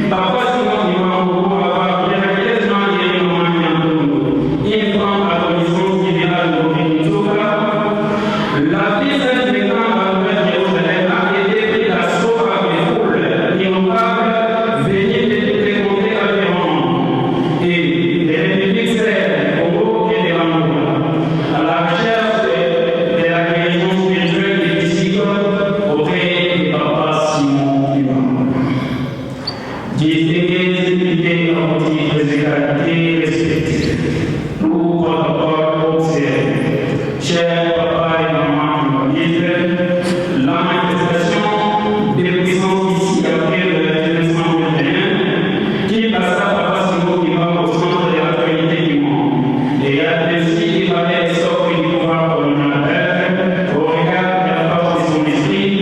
Papa Simon Kimbangu avoir miraculeusement guéri Maman Nyantongo, une femme agonisante du village de Kintoka. La ville sainte de à Jérusalem a été prise d'assaut par des foules innombrables venues de toutes les contrées environnantes et des républiques sœurs du Congo et de l'Angola, à la recherche de la guérison spirituelle et physique auprès de Papa Simon Kimbangu. Distingués invités en titres et qualités respectifs, tout protocole observé. Chers papa et maman kimbanguistes, la manifestation des puissances ici avril 1921, qui plaça Papa Simon Kimbangu au centre de l'actualité du monde et a ainsi évalué les sortes du pouvoir colonial belge au regard de la force de son esprit,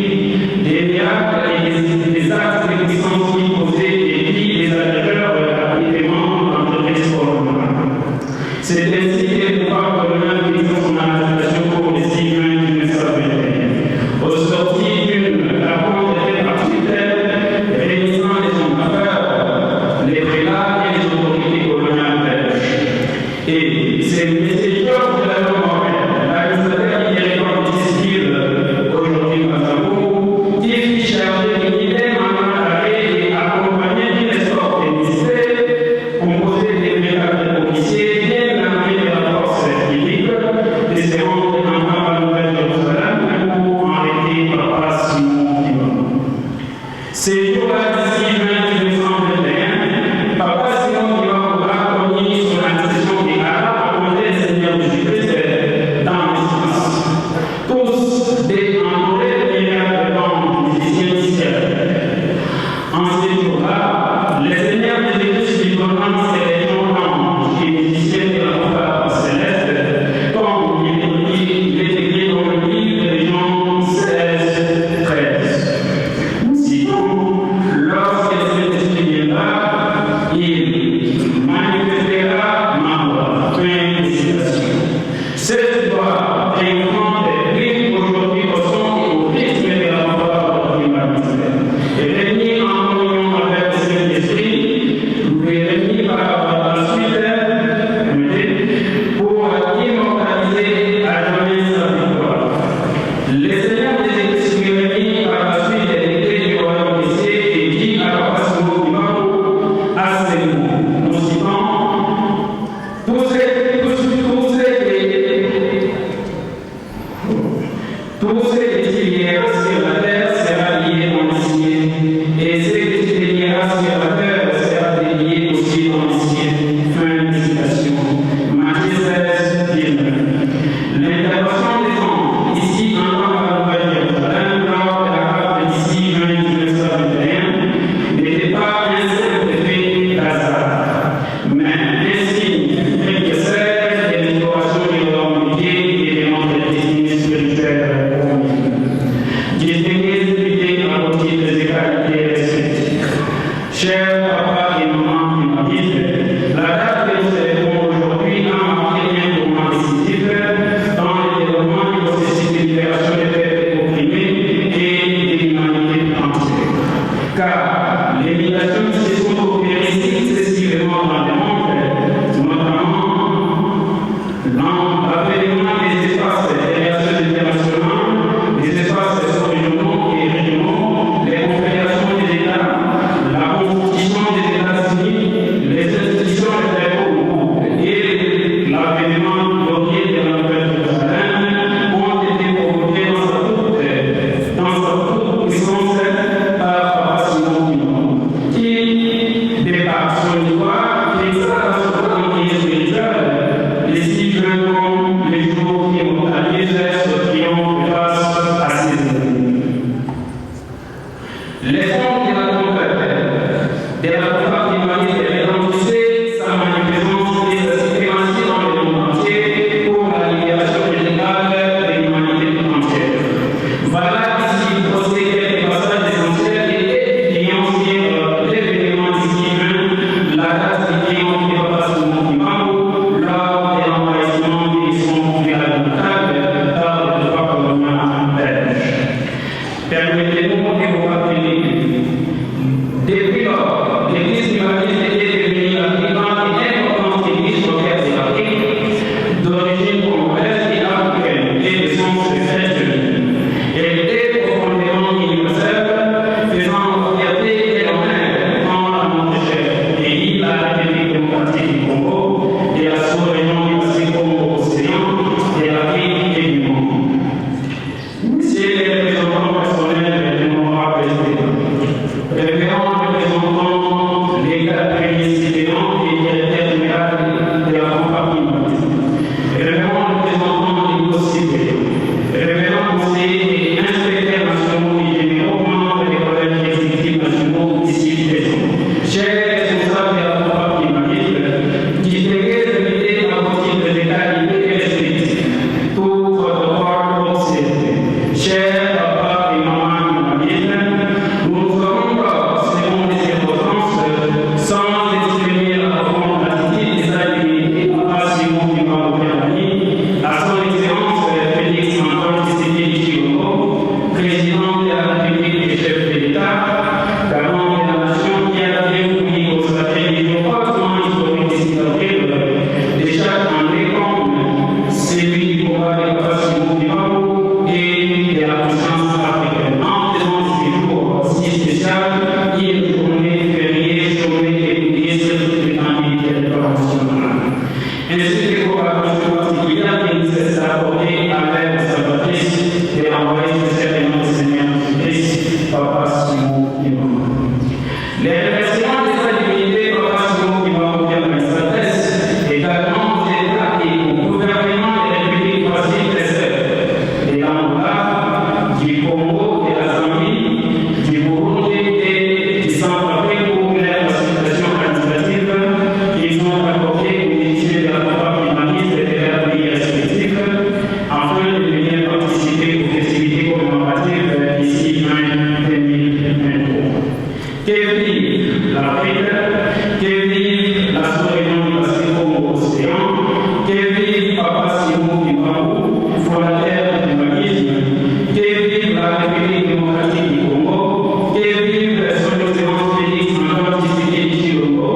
des miracles et des actes de puissance qu'il posait et qui les agrégeurs rapidement l'entreprise coloniale. C'est ainsi que le pouvoir colonial fixa son arrestation pour le 6 juin 1921. Au sorti d'une rencontre tripartite réunissant les hommes d'affaires, les prélats et les autorités coloniales belges. Et c'est M. Georges Morel, l'administrateur du territoire du civil, aujourd'hui Mazamou, qui fut chargé de guider mandat d'arrêt et accompagné d'une escorte ministère composée de 24 policiers bien armés de la force publique, de se rendre en à Nouvelle-Jérusalem pour arrêter Papa Simon Kimbangu. Ce jour-là, 6 juin 1921, Papa Simon Kimbangu a connu son accession et a rencontré le Seigneur Jésus-Christ dans l'espace. Tous des entourés de miracles comme musiciens du ciel. En ce jour-là, le Seigneur Jésus-Christ lui donna ses légions d'anges et musiciens de la fanfare céleste, comme il est écrit dans le livre de Jean 16, 13. Nous citons: Lorsque vos titres et qualités respectifs. Chers papa et maman humanistes, la date que nous célébrons aujourd'hui a marqué un tournant décisif dans le développement du processus de libération des peuples opprimés et de l'humanité entière. Car les migrations qui se sont opérées successivement dans le monde, notamment dans l'avènement des espaces des relations internationales, des espaces régionaux et régionaux, les confédérations des États, la constitution des États-Unis, les institutions de et l'avènement glorieux de la Nouvelle-Jérusalem ont été provoqués dans sa toute, dans sa toute puissance par Papa Simon Kimbangu, qui, de par son histoire, fixa dans son calendrier spirituel les 6 juin comme le jour qui immortalise ce triomphe face à ses ennemis. Les sons de la trompette, de la fanfare humaniste retentissaient sa magnificence et sa suprématie dans le monde entier pour la libération générale de l'humanité tout entière. Voilà ici brosser quelques passages essentiels et édifiants sur l'événement du 6 juin, la date du triomphe de Papa Simon Kimbangu lors de l'envahissement de son village natal par le pouvoir colonial belge. Permettez-nous de vous rappeler que depuis lors, l'Église humaniste est devenue la plus grande et importante église locale de l'Afrique, d'origine congolaise et africaine, et de sens chrétien. Elle est profondément universelle, faisant la fierté et l'honneur tant à notre cher pays, la République démocratique du Congo, et la sous-région du Pacifique Congo-Océan, de l'Afrique et du monde. Messieurs les représentants personnels de l'honorable président, révérend représentant l'État premier suppléant et directeur général de la fanfare humaniste, révérend représentant du supérieur, révérend conseiller et inspecteurs nationaux et généraux, membres des collèges exécutifs nationaux ici présents, chers responsables de la fanfare humaniste, distingués invités à vos titres et qualités respectifs, tout protocole observé. Chers papa et maman humanistes, nous nous serons encore, selon les circonstances, sans exprimer la profonde gratitude des divinité Papa Simon Kimbangu Kiangani, à son Excellence Félix Antoine Tshisekedi Tshilombo, président de la République et chef de l'État, garant de la nation qui a bien voulu consacrer les jours hautement historiques du 6 avril de chaque année comme celui du combat de Papa Simon Kimbangu et de la conscience africaine. En faisant ce jour si spécial, une journée fériée, chômée et oubliée sur l'étendue du territoire national. Ainsi que pour l'attention particulière qu'il ne cesse d'apporter à l'œuvre salvatrice de l'envoyé spécial de notre Seigneur Jésus-Christ, Papa Simon Kimbangu. Les remerciements de sa divinité, Papa Simon Kimbangu Kiangani, s'adressent également aux États et au gouvernement des républiques voisines et sœurs, de l'Angola, du Congo, de la Zambie, du Burundi et du Centrafrique pour leur facilitation administrative qu'ils ont accordée aux musiciens de la fanfare humaniste de leurs pays respectifs afin de venir participer aux festivités commémoratives du 6 juin 2023. Que vive l'Afrique, que vive la sous-région du Pacifique Congo-Océan, que vive Papa Simon Kimbangu, fondateur du humanisme, que vive la République démocratique du Congo, que vive son Excellence Félix Antoine Tshisekedi Tshilombo,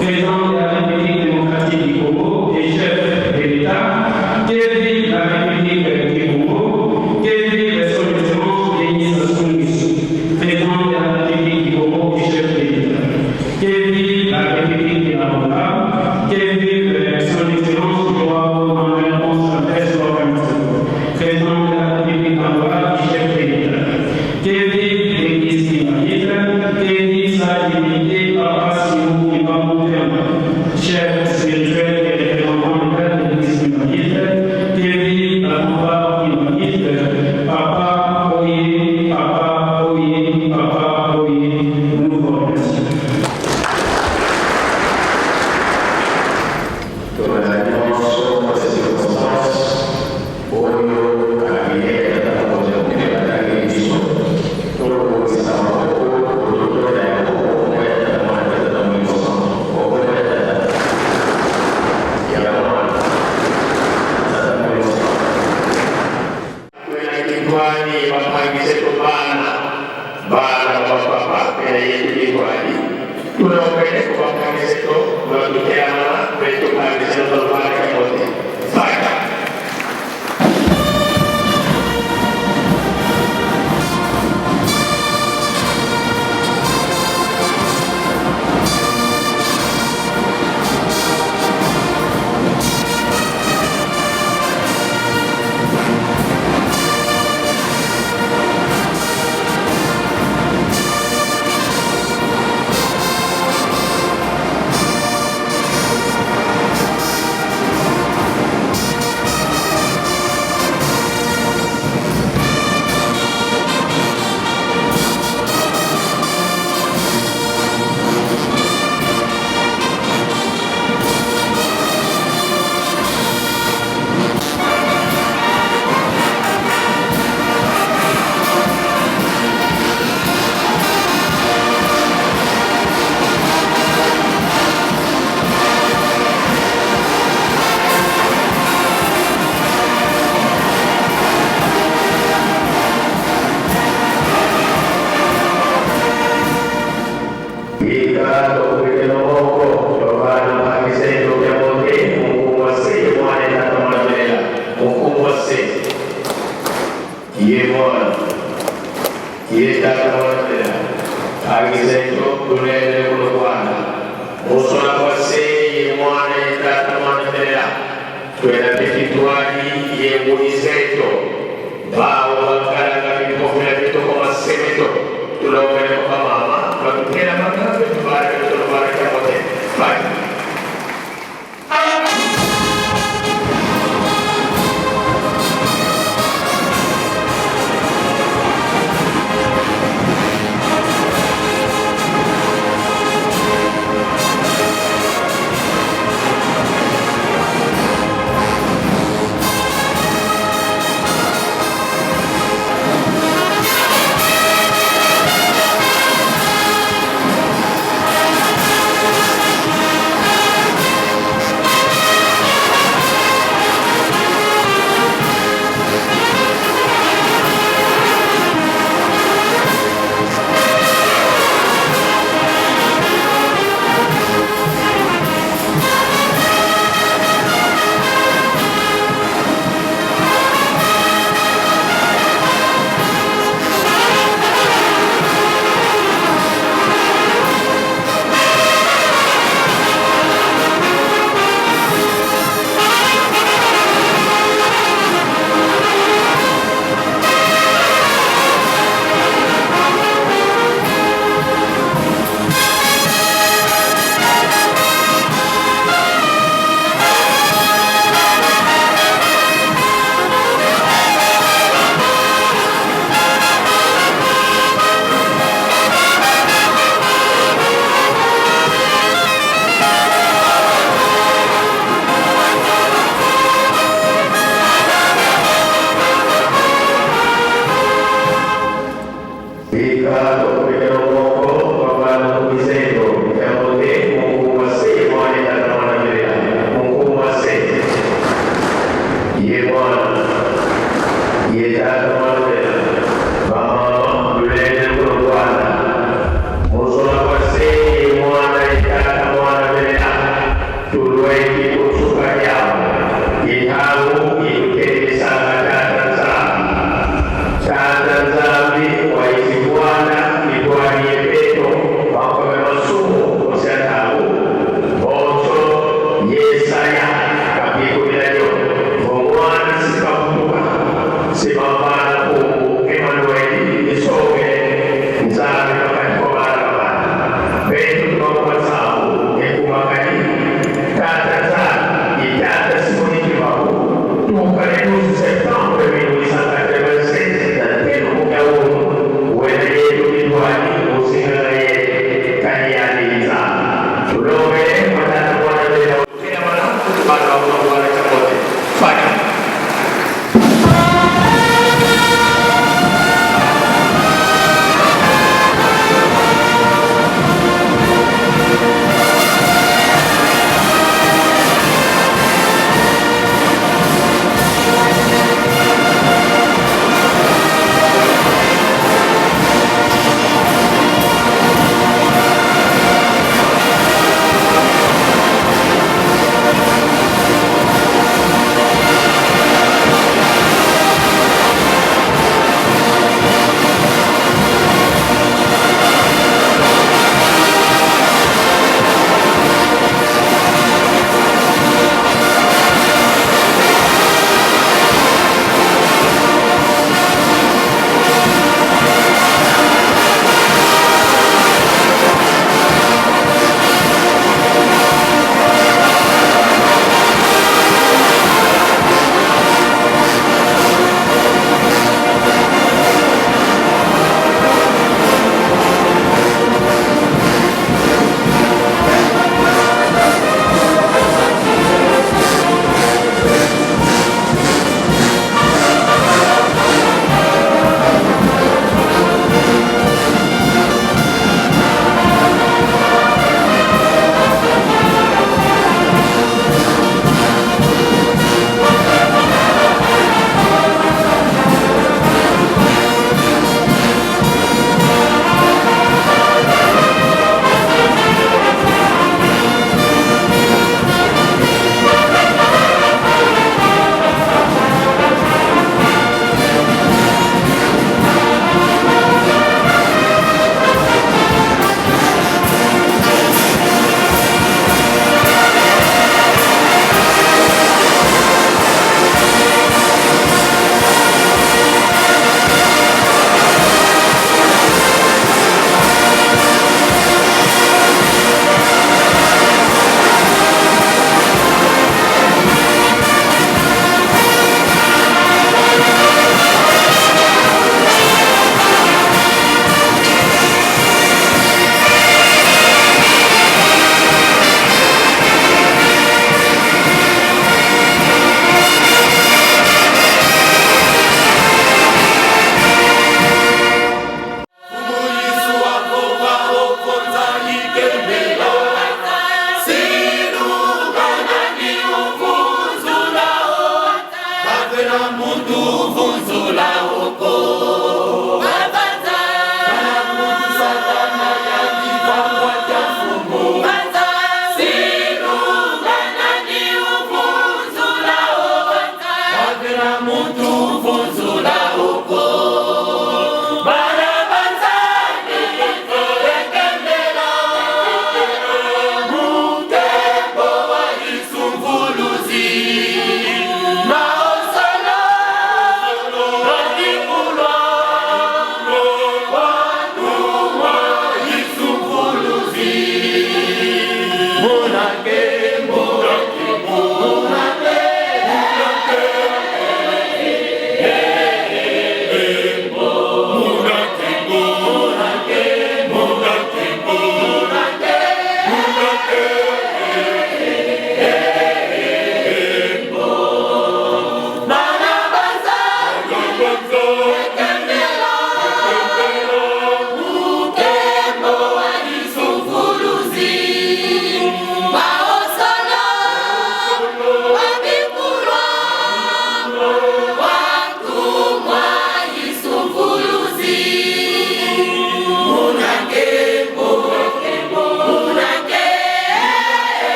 président de la République démocratique du Congo et chef de l'État, que vive la République du Congo, que vive son Excellence Denis Sassou Nguesso, président de la République du Congo et chef de l'État. Que vive la République de l'Angola, que vive son Excellence Joao Manuel Gonçalves Lourenço, président de la République d'Angola et chef de l'État. Que vive l'Église humaniste, que vive sa divinité Papa Simon Kimbangu Kiangani, chef spirituel et représentant légal de l'Église humaniste, que vive la fanfare humaniste, Papa Oye, Papa Oye, Papa Oye, nous vous remercions. Tozali nyonso na circonstance oyo cabinet ya tata mokonzi ya mboka batangeli biso tolobongisa. bapapa mpe na yetu kitwali tulombele kubakangiseto lwatuteamana mpe tukangiselo tolwalaka mote faka.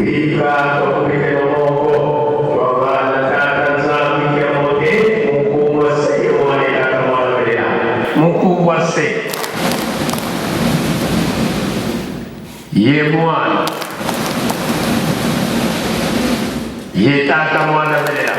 Bika twakubikeno moko twavana Tata Nzambi kia mote mukubwa se mwana tata mwana velela mukubwa se ye mwana ye tata mwana velela.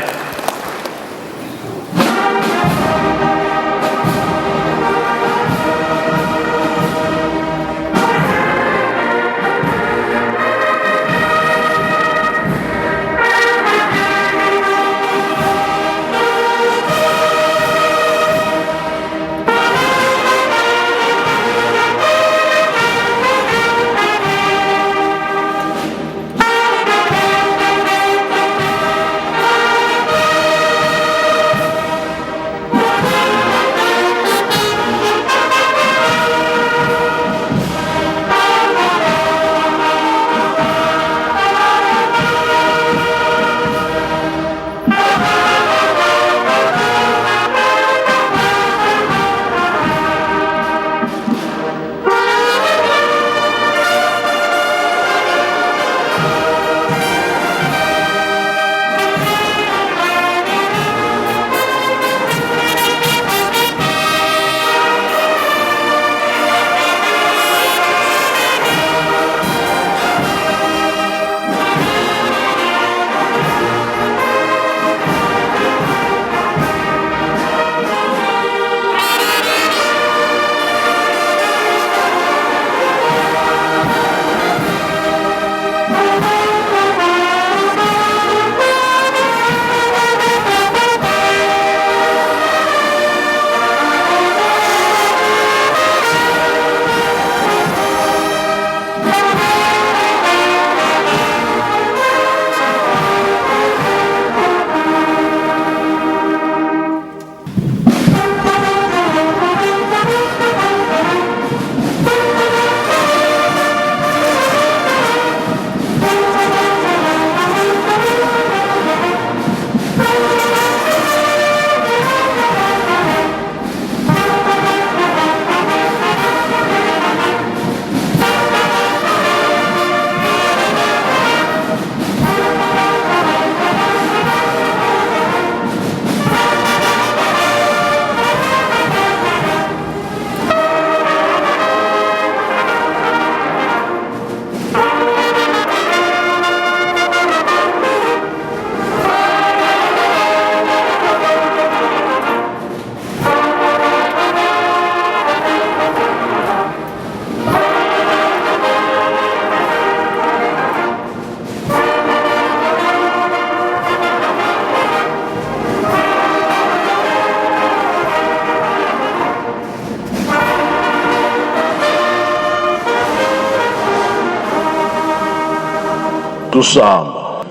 Tusamba.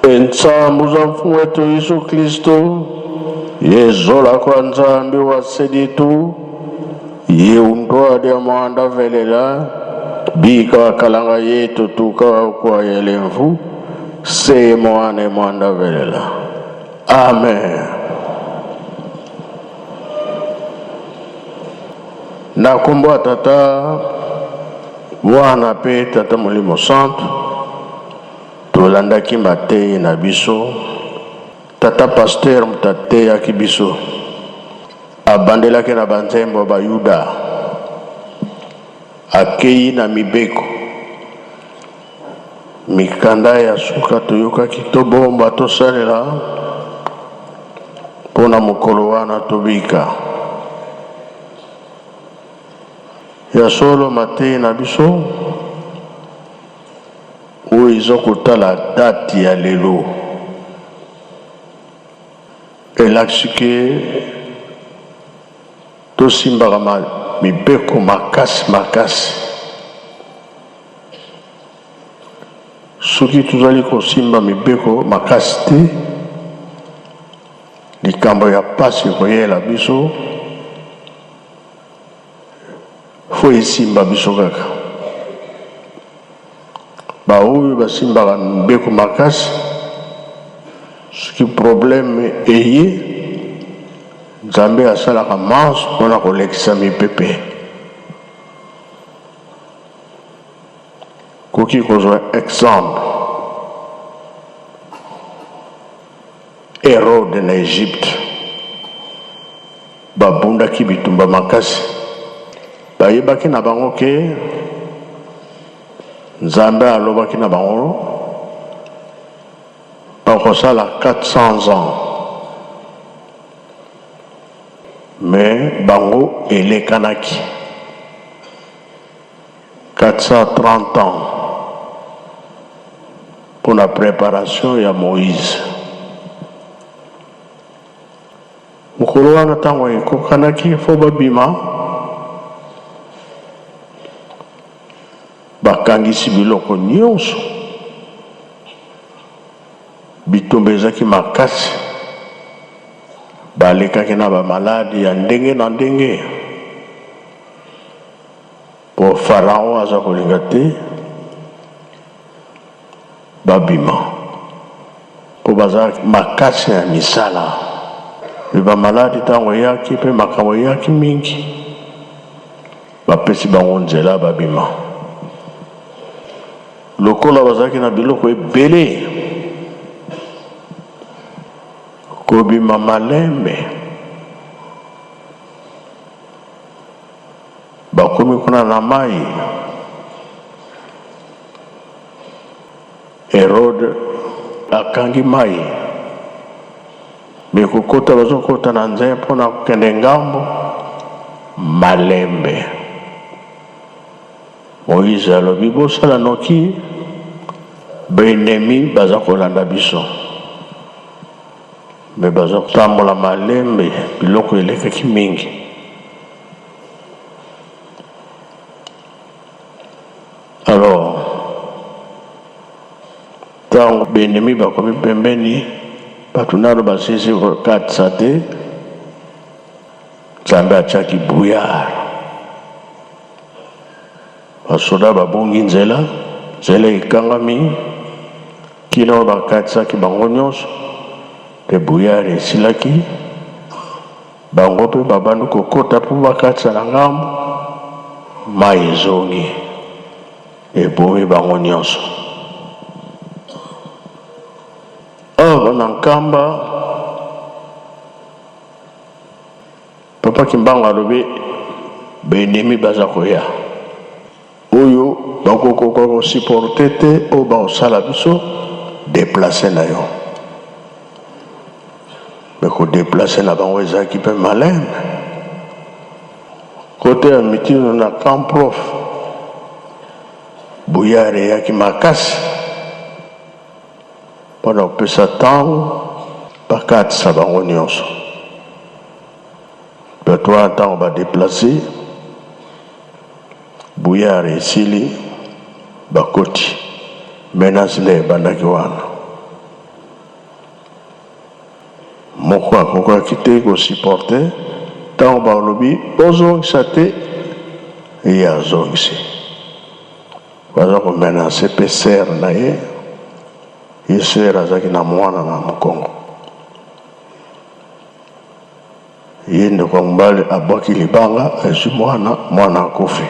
Entsambu za Mfumu wetu Yesu Kristo, yezola kwa Nzambi wa seditu, ye untwadi ya mwanda velela, bika wakalanga yetu tuka kwa yelemvu, se mwane mwanda velela. Amen. Na kombo ya Tata, Mwana pe Tata Molimo Santu, tolandaki mateyi na biso. Tata Pasteur moto ateyaki biso, abandelaki na banzembo ya Bayuda, akeyi na mibeko, mikanda ya suka toyokaki tobomba tosalela mpo na mokolo wana tobika. Ya solo mateyi na biso oyo eza kotala date ya lelo elakisi ke tosimbaka mibeko makasi makasi. Soki tozali kosimba mibeko makasi te, likambo ya pasi ekoyela biso. Faut esimba biso kaka. Ba oyo basimbaka mibeko makasi, soki problème eye, Nzambe asalaka manso pona kolekisa mipepe. Koki kozwa exemple Herode na Egypte babundaki bitumba makasi, bayebaki na bango ke Nzambe alobaki na bango bakosala 400 ans mais bango elekanaki 430 ans pona preparation ya Moïse. Mokolo wana ntango ekokanaki fo babima, bakangisi biloko nyonso, bitumba ezaki makasi, balekaki na bamaladi ya ndenge na ndenge. Po Pharaon aza kolinga te babima po baza makasi na misala me ba maladi tango eyaki pe makambo eyaki mingi bapesi bango nzela babima lokola bazalaki na biloko ebele kobima malembe. Bakomi kuna na mayi, Herode akangi mayi, me kokota bazokota na nzela mpo na kokende ngambo malembe. Moïse alobi bosala noki, baenemi baza kolanda biso. Me baza kotambola malembe, biloko elekaki mingi. Alors, ntango benemi bakomi pembeni, bato nano basilisi kokatisa te, Nzambe atiaki brouillard, basoda babungi nzela, nzela ekangami kino bakatisaki bango nyonso, mpe brouillard esilaki. Bango mpe babandi kokota mpo bakatisa na ngambo, mai ezongi, ebomi bango nyonso. Awa na Nkamba, Papa Kimbangu alobi ba ennemis baza koya oyo bakokoka ko supporter te oyo bakosala biso deplacer na yo. Mais ko deplacer na bango ezalaki pe malembe. Kote ya mitindo na camp prof bouillard eyaki makasi pona kopesa tango bakatisa bango nionso. Bato wana ntango ba deplacer bouillard esili bakoti menace nde ebandaki wana. Moko akokaki te ko supporter tango balobi bozongisa te ye azongisi. Baza ko menacer pe sœur na ye, ye sœur azalaki na mwana na mokongo. Ye ndeko ya mobali abwaki libanga azwi mwana, mwana akufi.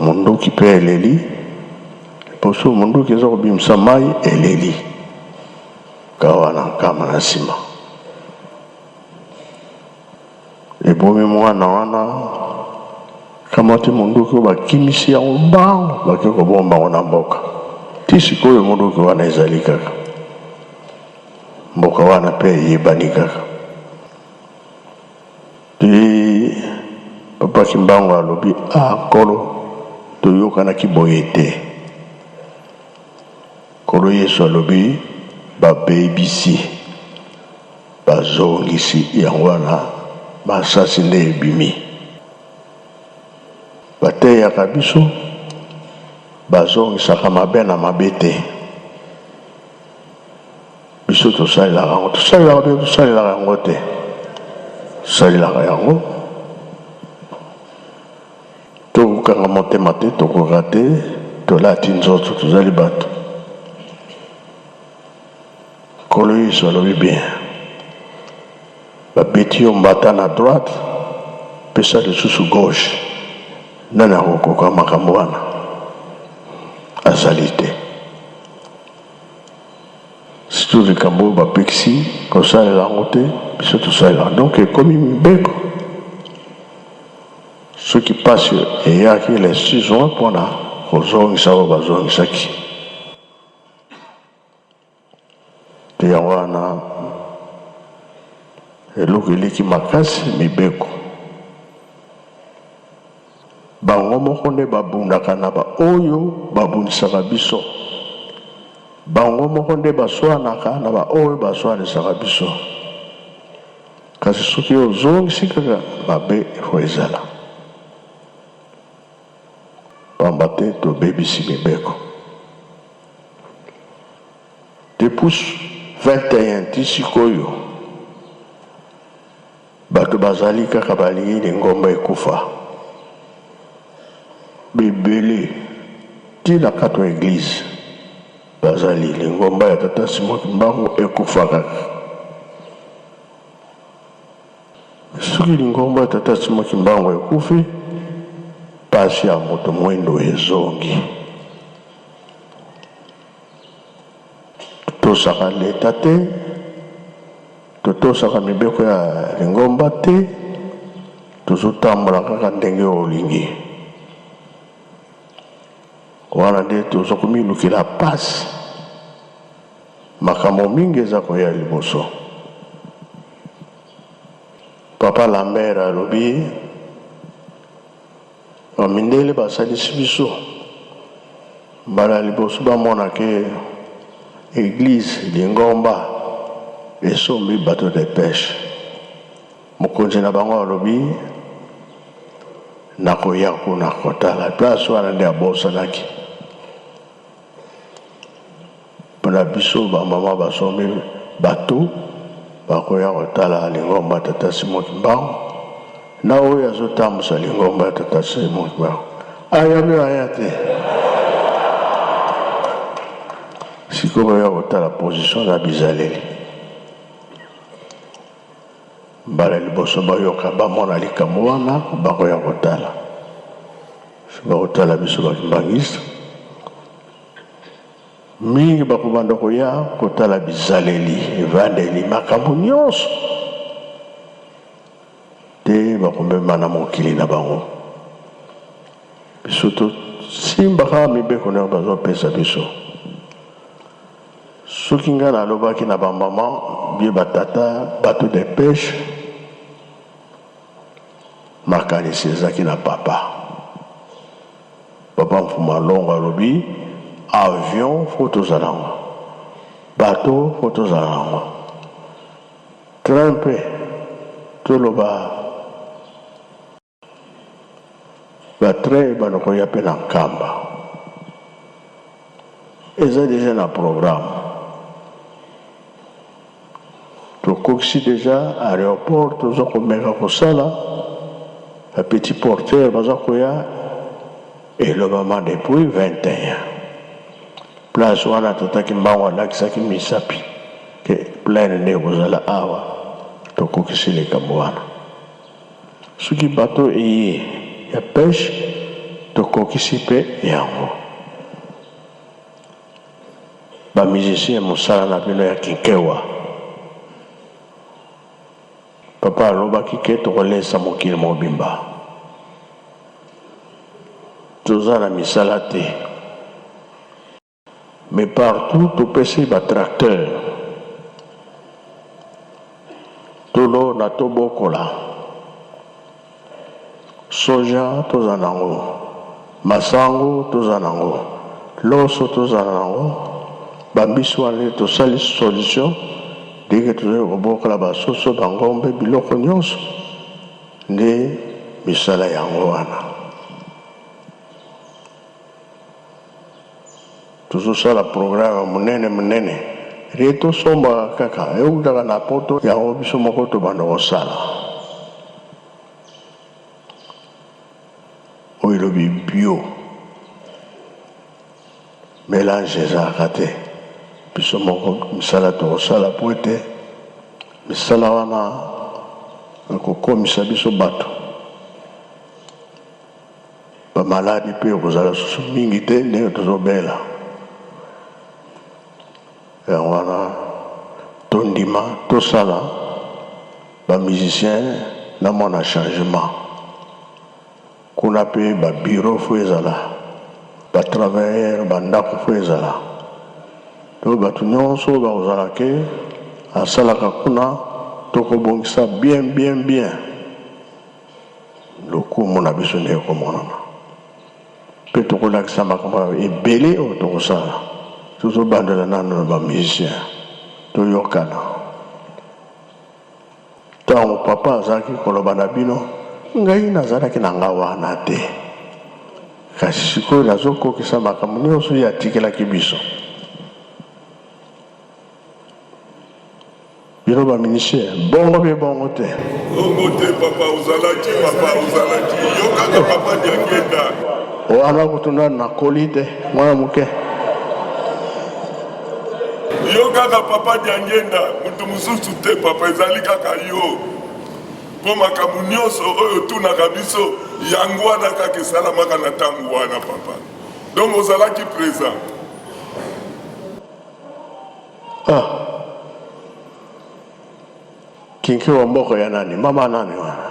Munduki pe eleli, liboso munduki eza kobimisa mayi eleli ka wana nkama na nsima ebomi mwana wana kamati munduki oyo bakimisi yango mbangu bake kobomba yango na mboka ti sikoyo munduki wana ezali kaka mboka wana pe eyebani kaka Pe Papa Kimbangu alobi, Ah Nkolo, toyokanaki boye te. Nkolo Yesu alobi, Babebisi, bazongisi, yango wana masasi nde ebimi. Bateyaka biso, bazongisaka mabe na mabe te. Biso tosalelaka yango, tosalelaka mpe tosalelaka yango te, tosalelaka yango. Tokokanga motema te, tokoka te, tolati nzoto, tozali bato. Nkolo Yesu alobi bien, babeti yo mbata na droite, pesa lisusu gauche. Nani akokoka makambo wana? Azali te. Surtout likambo oyo bapekisi kosalela yango te, biso tosalela. Donc ekomi mibeko. Soki pasi eyaki le 6 juin mpona kozongisa oyo bazongisaki. Te yango wana eloko eleki makasi mibeko. Bango moko nde babundaka na baoyo babundisaka biso. Bango moko nde baswanaka na baoyo baswanisaka biso. Kasi soki ozongisi kaka mabe efo ezala. Pamba te tobebisi mibeko. Depuis 21 ti sikoyo bato bazali kaka balingi lingomba ekufa. Bebele ti na kati ya eglise bazali lingomba ya tata Simon Kimbangu ekufa kaka. Soki lingomba ya tata Simon Kimbangu ekufi, pasi ya moto mwindo ezongi. Totosaka leta te, totosaka mibeko ya lingomba te, tozotambola kaka ndenge olingi. Wana nde toza komilukela pasi. Makambo mingi eza koya liboso. Papa Lambert alobi ba mindele basalisi biso mbala ya liboso bamona ke eglise lingomba esombi bateau de pêche. Mokonzi na bango alobi nakoya kuna kotala place wana nde abosanaki. Pona biso ba mama basombi bateau bakoya kotala lingomba tata Simon Kimbangu na oyo azotambusa lingomba ya tata Simon Kimbangu aya mpe aya te sikoyo baya kotala position na bizaleli mbala liboso bayoka bamona likambo wana bakoya kotala bakotala biso bakimbangiste Mingi bakobanda koya kotala bizaleli, evandeli, makambo nyonso te bakomema na mokili na bango. Biso tosimba kaka mibeko nayo bazopesa biso. Soki ngai nalobaki na bamama bie batata bato de peshe, makanisi ezalaki na papa. Papa Mfuma Longo alobi avion faut tozala yango, bateau faut tozala yango, train mpe toloba ba train ebanda koya mpe na Nkamba eza deja na programme. Tokokisi deja aeroport, toza komeka kosala ba petit porteur baza koya elobama depuis 21 place wana tata Kimbangu alakisaki misapi ke pleine nde ekozala awa. Tokokisi likambo wana. Soki bateau eye ya peche tokokisi mpe yango. Ba musiciens musala na bino ya kinkewa. Papa alobaki ke tokolesa mokili mobimba. Toza na misala te. Mais partout topesi ba tracteurs. Tolona tobokola. Soja toza nango, masangu toza nango, loso toza nango, ba mbisi wana nde tosali solution ndenge tozali kobokola ba soso, ba ngombe, biloko nyonso nde misala yango wana. Tozosala programme munene munene rie tosombaka kaka eutaka na poto yango biso moko tobanda kosala oyo elobi bio melange ezalaka te biso moko misala tokosala po ete misala wana ekokomisa biso bato. Bamaladi mpe ekozala susu mingi te ndenge tozobela. Yango wana tondima tosala ba musiciens na mwana changement. Kuna mpe ba bureau faut ezala, ba travailleurs, ba ndako faut ezala. Donc bato nyonso oyo bakozala ke asalaka kuna tokobongisa bien bien bien. Lokumu na biso nde ekomonana mpe tokolakisa makambo ebele oyo tokosala. Tozobandela nano na ba musiciens toyokana. Ntango papa azalaki koloba na bino, ngai nazalaki na nga wana te, kasi sikoyo nazokokisa makambo nyonso ye atikelaki biso. Bino ba musiciens, bongo be bongo te. Bongo te papa, ozalaki papa, ozalaki yo kaka papa Diangienda. Wana kutu nanu nakoli te, mwana moke. Yo kaka papa Diangienda, mutu mosusu te papa, ezali kaka yo. Po makambo nyonso oyo otunaka biso, yango wana kaka esalamaka na tango wana papa. Donc ozalaki present. Ah. Kinki wa mboko ya nani? Mama nani wana?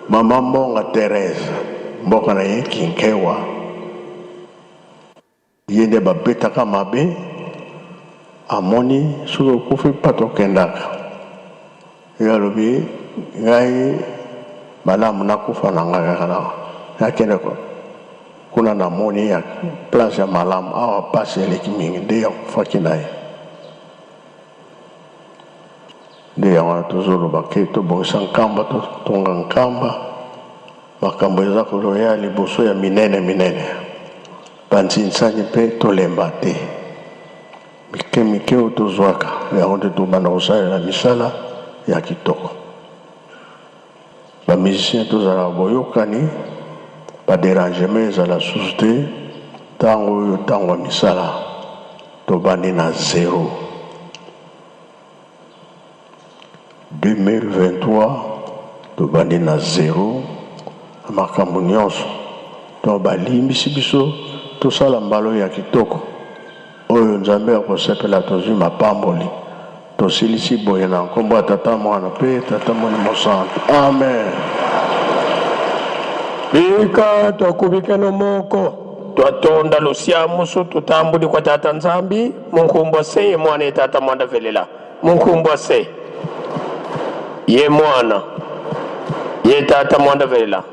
Mama Mbonga Therese, mboka na ye Kinkewa. Ye nde babetaka mabe, amoni soki okufi pato okendaka. Ye alobi ngai malamu nakufa na ngai kaka na nakende kuna namoni ya place ya malamu awa pasi eleki mingi nde akufaki na ye. Nde yango wana tozoloba ke tobongisa Nkamba, totonga Nkamba. Makambo eza koloya liboso ya minene minene. Ba nsinsani mpe tolemba te. Mike mike oyo tozwaka yango nde tobanda kosalela misala ya kitoko. Ba musiciens tozala boyokani, ba derangement ezala susu te. Tango oyo tango ya misala, tobandi na zero. 2023 tobandi na zero na makambo nyonso donc balimbisi biso tosala mbala oyo ya kitoko oyo Nzambe akosepela tozwi mapamboli tosilisi boye na nkombo ya Tata Mwana mpe Tata Molimo Santu amen. Bika twakubikano moko. Twatonda lusiamusu tutambudi kwa Tata Nzambi munkumbwa se ye Mwana ye Tata Mwanda velela munkumbwa se ye Mwana ye Tata Mwanda velela.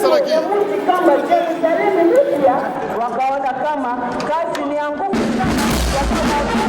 asalaki. Wakaona kama kazi ni ya nguvu sana, wakaona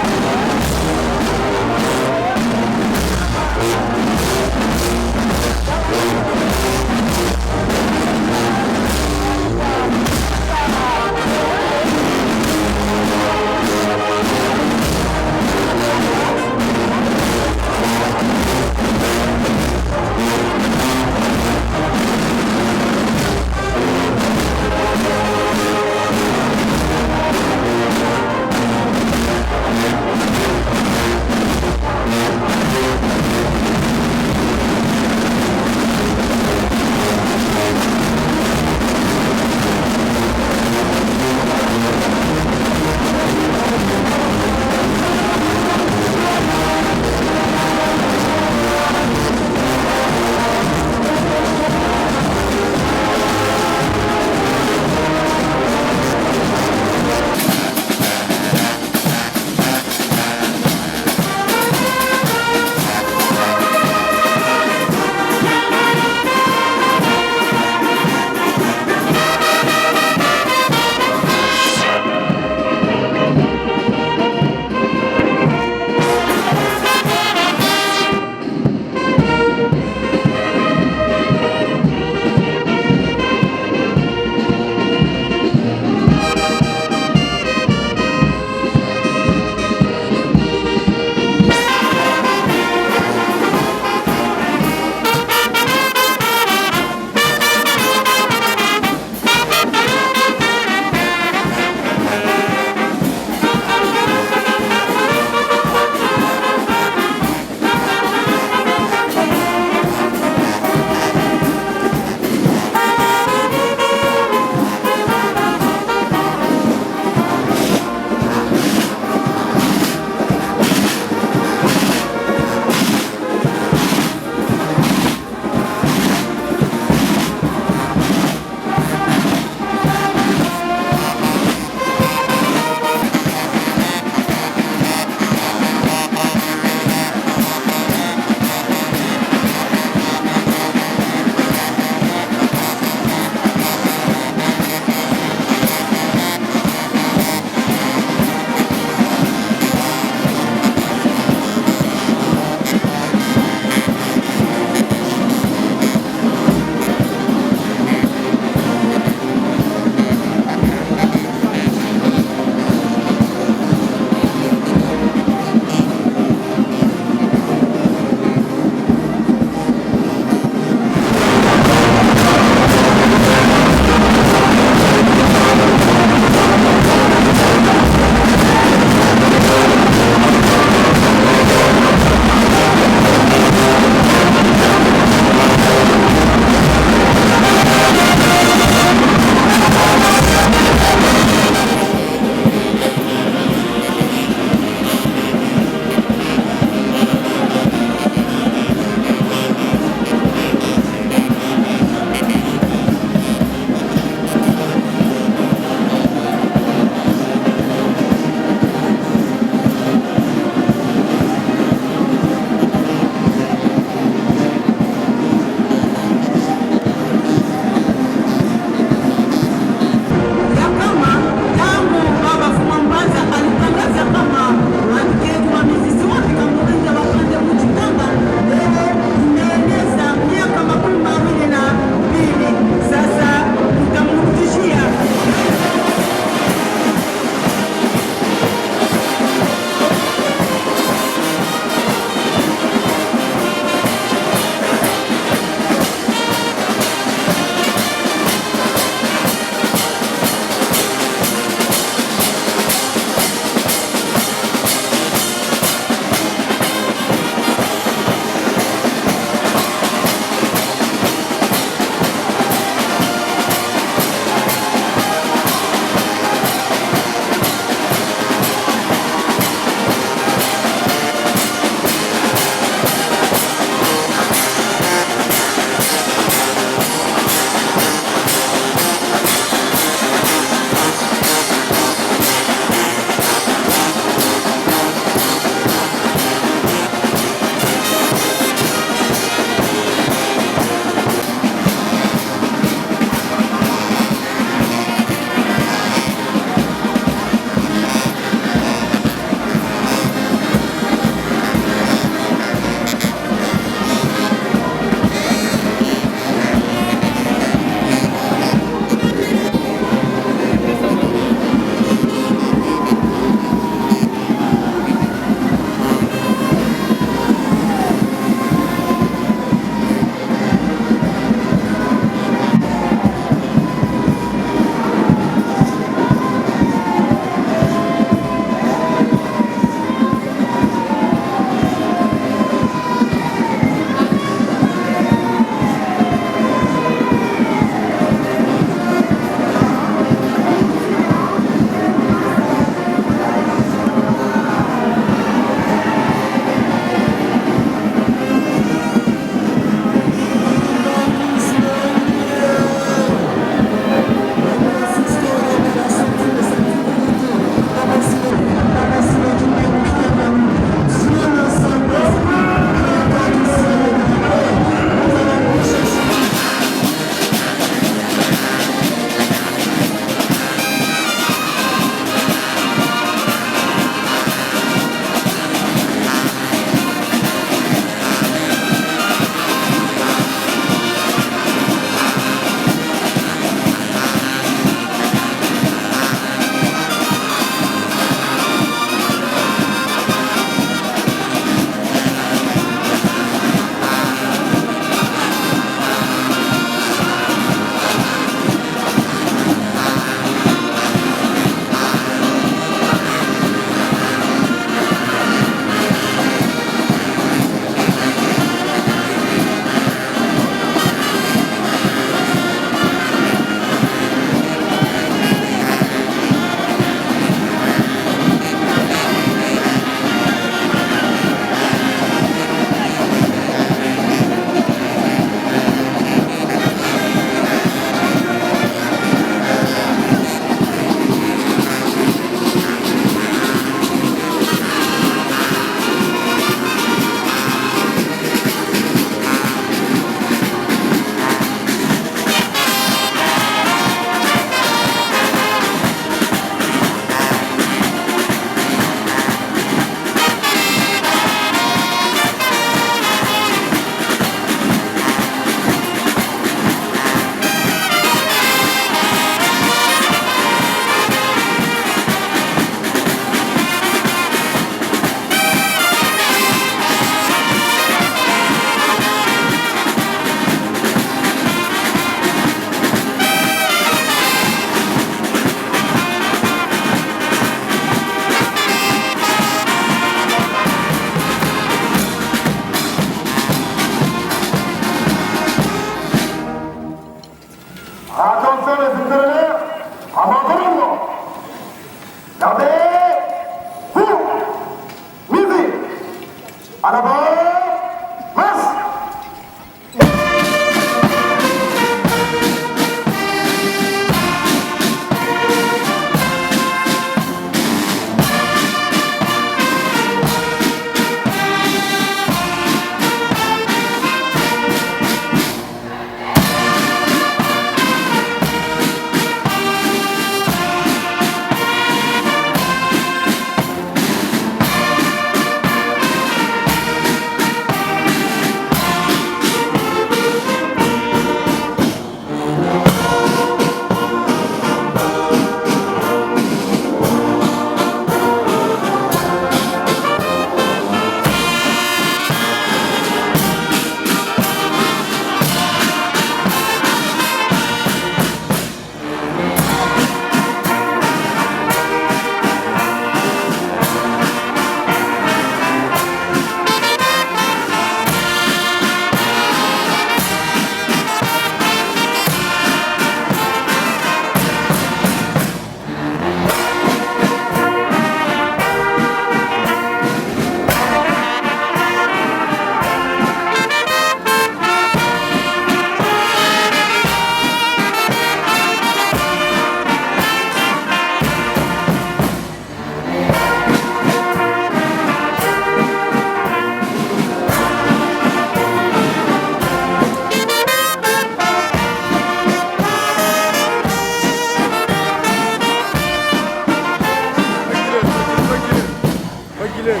Reculez.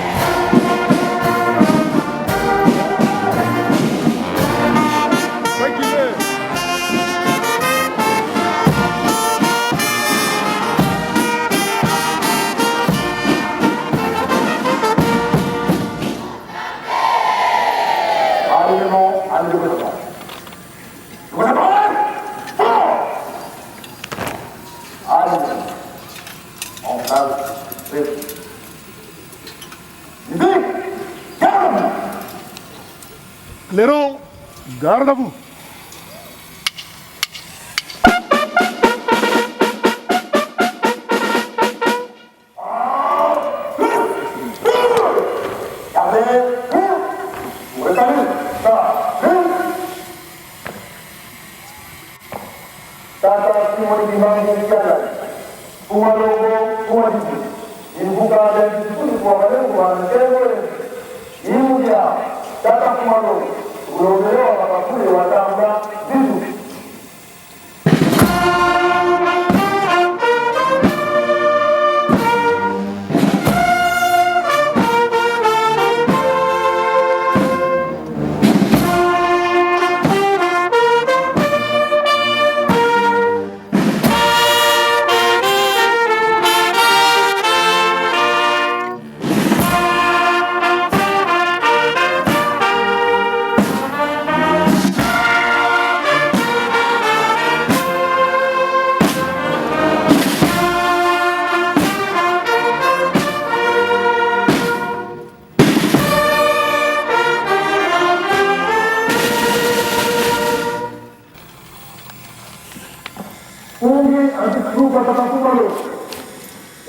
Reculez. Clairon, garde à vous.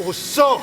Au sang.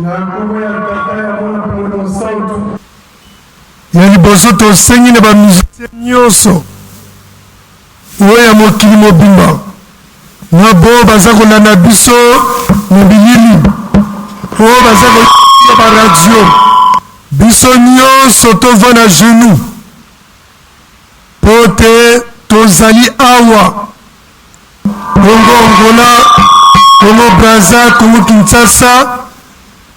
Na nkombo ya Tata, ya Mwana mpe Molimo Santu. Ya liboso tosengi na ba musiciens nionso oyo ya mokili mobimba na b'oyo baza kolanda biso na bilili, oyo baza koyoka ba radio, biso nionso tovanda genoux mpo te tozali awa Congo Angola, Congo Brazza, Congo Kinshasa,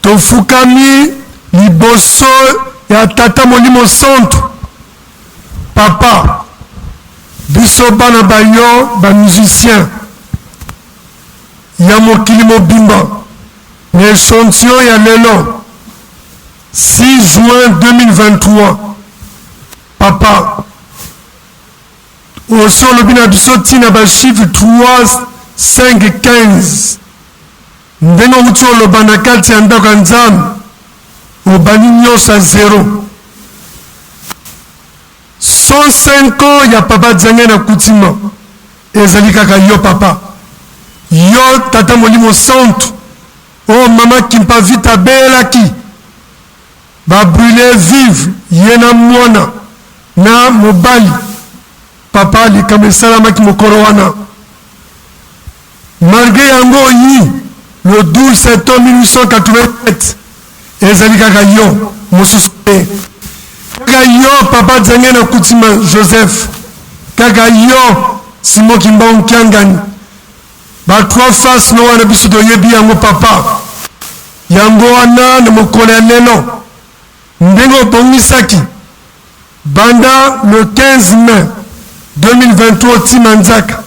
tofukami liboso ya Tata Molimo Santu. Papa, biso bana ba yo ba musiciens ya mokili mobimba na echantillon ya lelo 6 juin 2023, Papa, Osi olobi na biso ti na ba chiffres 3, 5, 15. Ndenge owuti oloba na kati ya ndako ya Nzambe, obandi nionso ya zero. 105 ans ya Papa Diangenda Kutima ezali kaka yo Papa. Yo Tata Molimo Santu oyo Mama Kimpa Vita abelelaki, ba bruler vive ye na mwana na mobali papa likambo esalamaki mokolo wana malgre yango oyi le 12 septembre 1887 ezali kaka yo mosusu te kaka yo papa Dzange na Kutima Joseph kaka yo Simon Kimbangu Kiangani ba trois faces no wana biso toyebi yango papa yango wana na mokolo ya lelo Ndenge obongisaki banda le 15 mai 2023 oti manzaka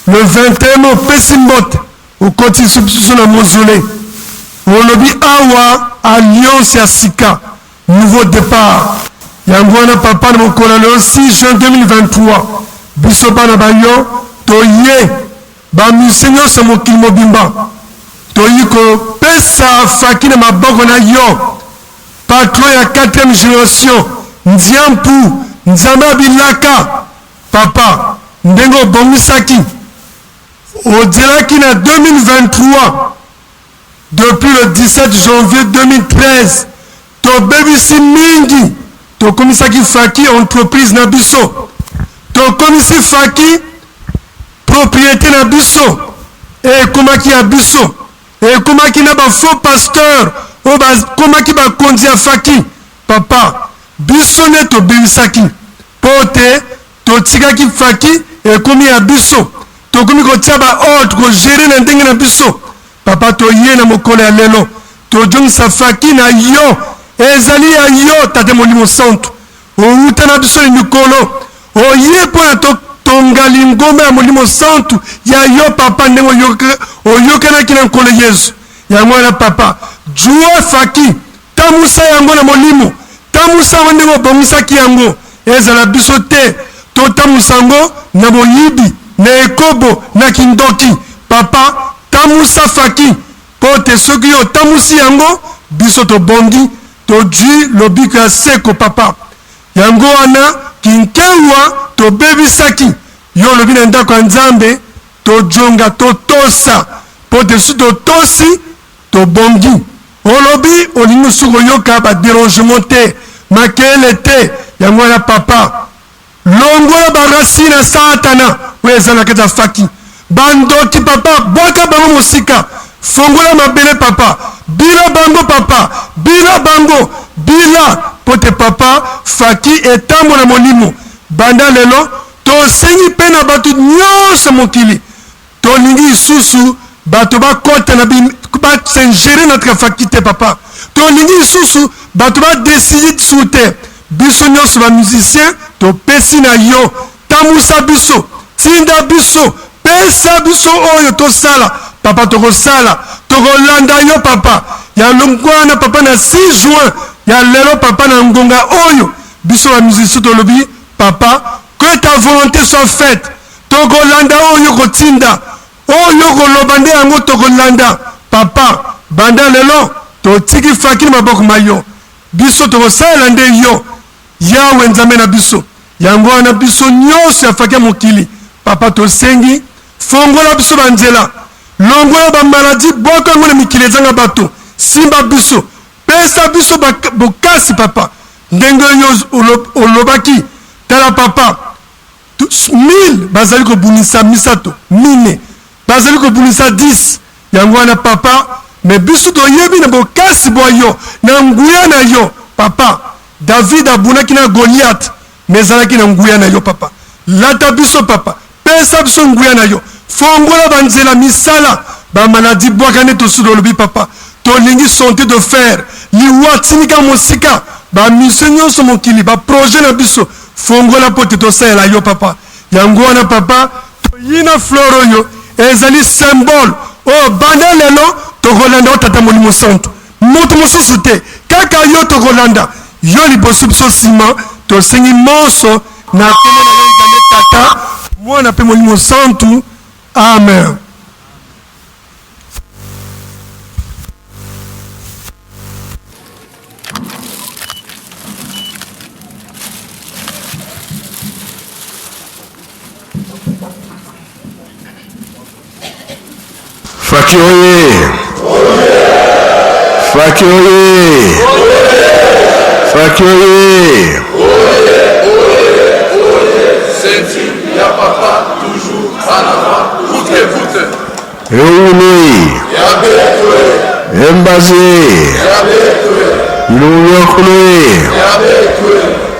le 21 mai opesi mbote okotisi biso na mausolee olobi awa alliance ya sika nouveau depart yango wana papa na mokolo ya lelo 6 juin 2023 biso bana ba yo toye ba musiciens nyonso ya mokili mobimba toyi kopesa faki na maboko na yo Patron ya quatrième generation Nziampu Nzambe ya bilaka papa ndenge obongisaki ozelaki na 2023 depuis le 17 janvier 2013 tobebisi mingi tokomisaki faki entreprise na biso tokomisi faki propriete na biso ekomaki ya biso Ekomaki na ba faux pasteur oyo ba komaki ba konzi ya faki papa biso nde tobebisaki po te totikaki faki ekomi ya biso tokomi kotia ba ordre ko gerer na ndenge na biso papa toye na mokolo ya lelo tozongisa faki na yo ezali ya yo tata molimo santu Owuta na biso mikolo oye mpo na totonga lingomba ya Molimo Santu ya yo Papa, ndenge oyokanaki na Nkolo Yezu. Yango wana Papa, jua faki, tamusa yango na Molimo, tamusa yango ndenge obongisaki yango, ezala biso te totamusa yango na boyibi, na ekobo, na kindoki. Papa, tamusa faki, mpo te soki yo otamusi yango, biso tobongi. Tojui lobiko ya seko papa yango wana kinkewa tobebisaki yo olobi na ndako ya nzambe tojonga totosa po te soki totosi tobongi olobi olingi lisusu koyoka ba derangement te makelele te yango wana papa Longola ba racine ya satana oyo eza na kati ya faki. Ba ndoki papa bwaka bango mosika. Fongola mabele papa. Bila bango papa. Bila bango. Bila po te papa faki etambola molimo. Banda lelo tosengi pe na batu nionso mokili Tolingi lisusu bato bakota na ba s'ingerer na kati te papa. Tolingi lisusu bato ba decider lisusu te. Biso nionso ba musiciens topesi na yo. Tambusa biso, tinda biso, pesa biso oyo tosala papa tokosala. Tokolanda yo papa. Ya longwana papa na 6 juin ya lelo papa na ngonga oyo biso ba musiciens tolobi papa que ta volonte soit faite. Tokolanda oyo okotinda, oyo okoloba nde yango tokolanda papa. Banda lelo totiki faki na maboko ma yo, biso tokosalela nde yo Yawe Nzambe na biso. Yango wana biso nionso ya faki ya mokili papa tosengi fongola biso ba nzela, longola ba maladie, bwaka yango na mikili ezanga bato. Simba biso, pesa biso bokasi papa, ndenge yo olobaki. Tala papa, 1000 bazali kobundisa misato, mine bazali kobundisa 10. Yango wana papa, me biso toyebi na bokasi bwa yo, na nguya na yo papa. David abunaki na Goliath, me ezalaki na nguya na yo papa. Lata biso papa, pesa biso nguya na yo, fongola banzela, misala, ba maladie bwaka nde tosi tolobi papa. Tolingi santé de fer, liwa tindika mosika, ba mission nyonso mokili, ba projet na biso fongola mpo te tosalela yo papa. Yango wana papa, toyina fleur oyo ezali symbole oyo banda lelo tokolanda yo Tata Molimo Santu, moto mosusu te, kaka yo tokolanda yo liboso biso nsima. Tosengi manso na kombo na yo Nzambe Tata, Mwana mpe Molimo Santu. Amen. Faki oye! Faki oye! Faki oye! Ceinture ya papa toujours en avant coûte que coûte. Ewului! Embazi! Ilungu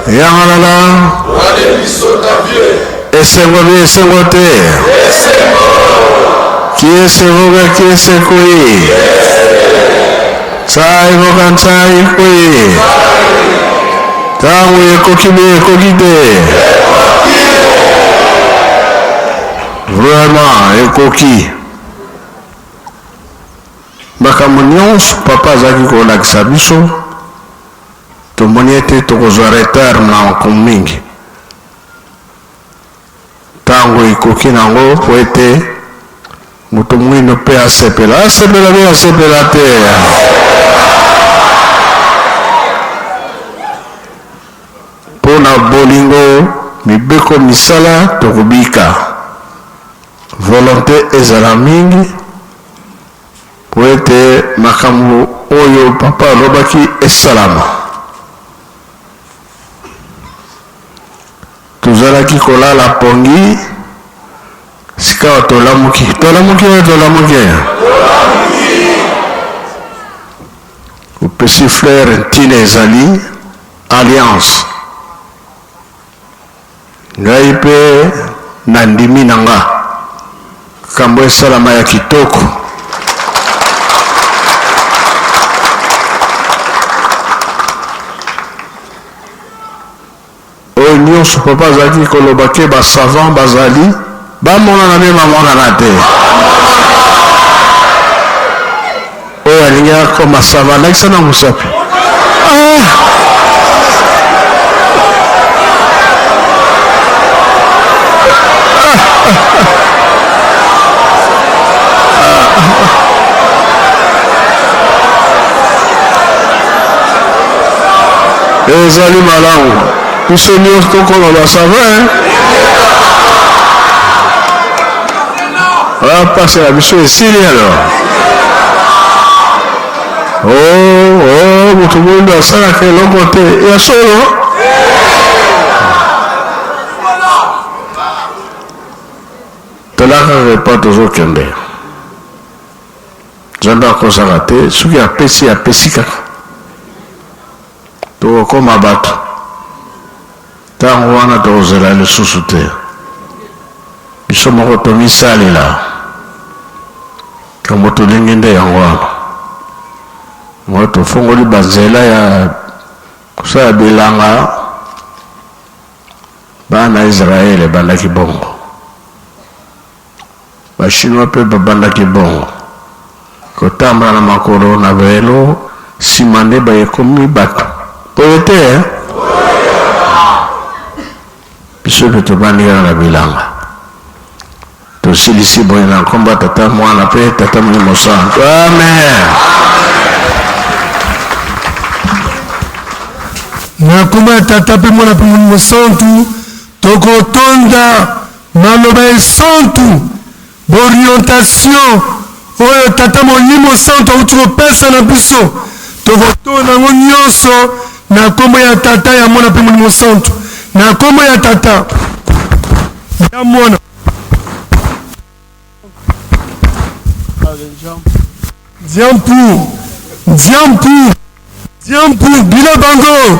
Yangalala! Esengo bi esengo te! Kiesevoka kiesekui! Tsaivoka ntsaikui! Tango ekoki bi ekoki te! Vraiment ekoki. Makambo nyonso papa azalaki kolakisa biso, tomoni ete tokozwa retard na makambo mingi. Ntango ekoki nango mpo ete moto mwindo mpe asepela, asepela mpe asepela te. Mpo na bolingo, mibeko, misala, tokobika. Volonte ezala mingi mpo ete makambo oyo papa alobaki esalama. Tozalaki kolala pongi, sikawa tolamuki. Tolamuki oyo tolamuki. Opesi fleur ntina ezali alliance. Ngai mpe nandimi na nga kambo esalama ya kitoko. Oyo nyonso papa azalaki koloba ke ba savant bazali bamonana mpe bamonana te. Oyo alingi akoma savant alakisa na mosapi. Ah! Ezali malamu biso nyonso tokoma ba savant. Ah, pasi na biso esili alors. Oh, oh, moto moindo asalaka eloko te ya solo. Tolaka repas tozokende. Nzambe akosaka te, soki apesi apesi kaka. Tokokoma bato. Ntango wana tokozela lisusu te. Biso moko tomisalela. Kambo tolingi nde yango wana. Ngo tofongoli banzela ya kosala bilanga. Bana Israele ebandaki bongo. Ba chinois pe babandaki bongo. Kotambola na makolo na velo sima nde ba ekomi batu. Boye te eh? Biso pe tobandi kaka na bilanga. Tosilisi boye na nkombo ya Tata, Mwana pe Tata Molimo Santu. Amen. Na nkombo ya Tata mpe Mwana mpe Molimo Santu, tokotonda maloba esantu, b'orientation. oyo Tata Molimo Santu auti kopesa na biso, tokotonda yango nyonso na nkombo ya Tata, ya Mwana mpe Molimo Santu. Na nkombo ya Tata, ya Mwana. Diampu, Diampu, Diampu, bila bango.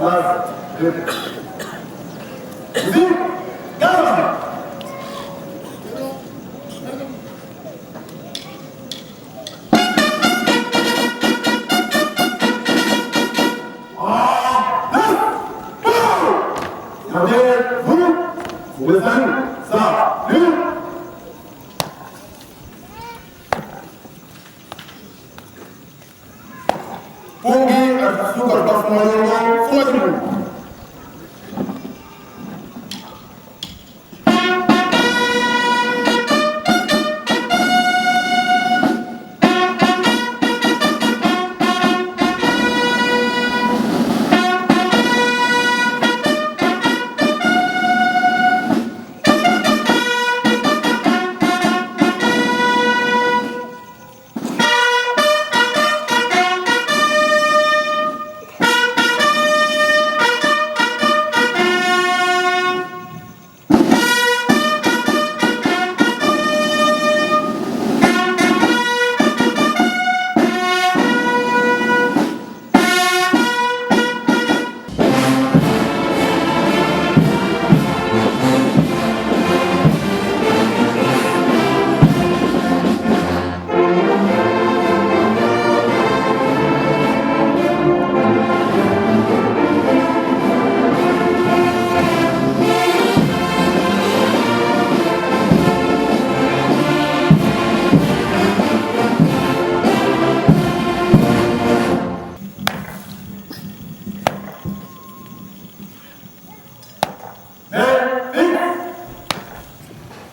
Place debout. Musique, garde. Pungi atusuka tukafuma yongo fuma chimungu.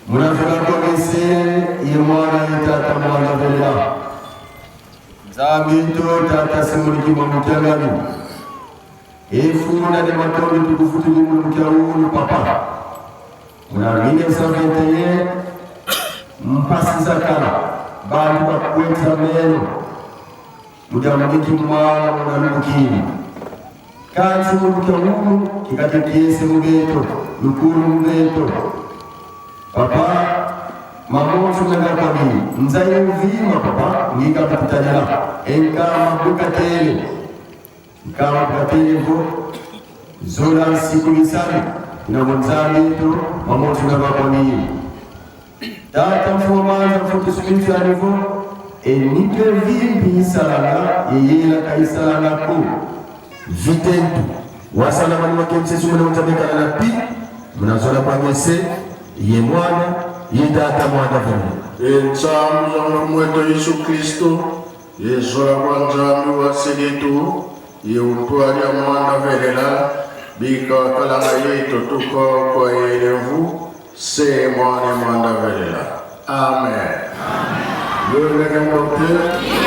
Munafika kogese ye mwana ye tata mwana velela Nzambi to tata simuliki mwa mukyangani efuna ne matombi tukufutu limu mukyaulu papa. Muna 1921 mpasi zakala bantu bakweta meno. Mujamugiki mwana munalubukini kansi mukyaulu kikatekiese mubeto lukulu mubeto papa mamonso nanga kwabili nzai uvima papa ngika enkama bukatele nkama bukatele vo zola nsiku misanu inabo nzambi to mamonso nanga kwabili tata mfumo manza mfuto spiritu anivo enipe vimbi isalanga yeyela kaisalanga ko vitentu wasala mani wakemsesu muna utabekana na pi munazola kwangese ye mwana ye tata mwana vene Entsamu za mweto Yesu Kristo yezola kwa nzambi wa seditu ye utwalia mwana velela bika kalanga yetu tuko kwa yelevu se mwana mwana velela. Amen. Amen.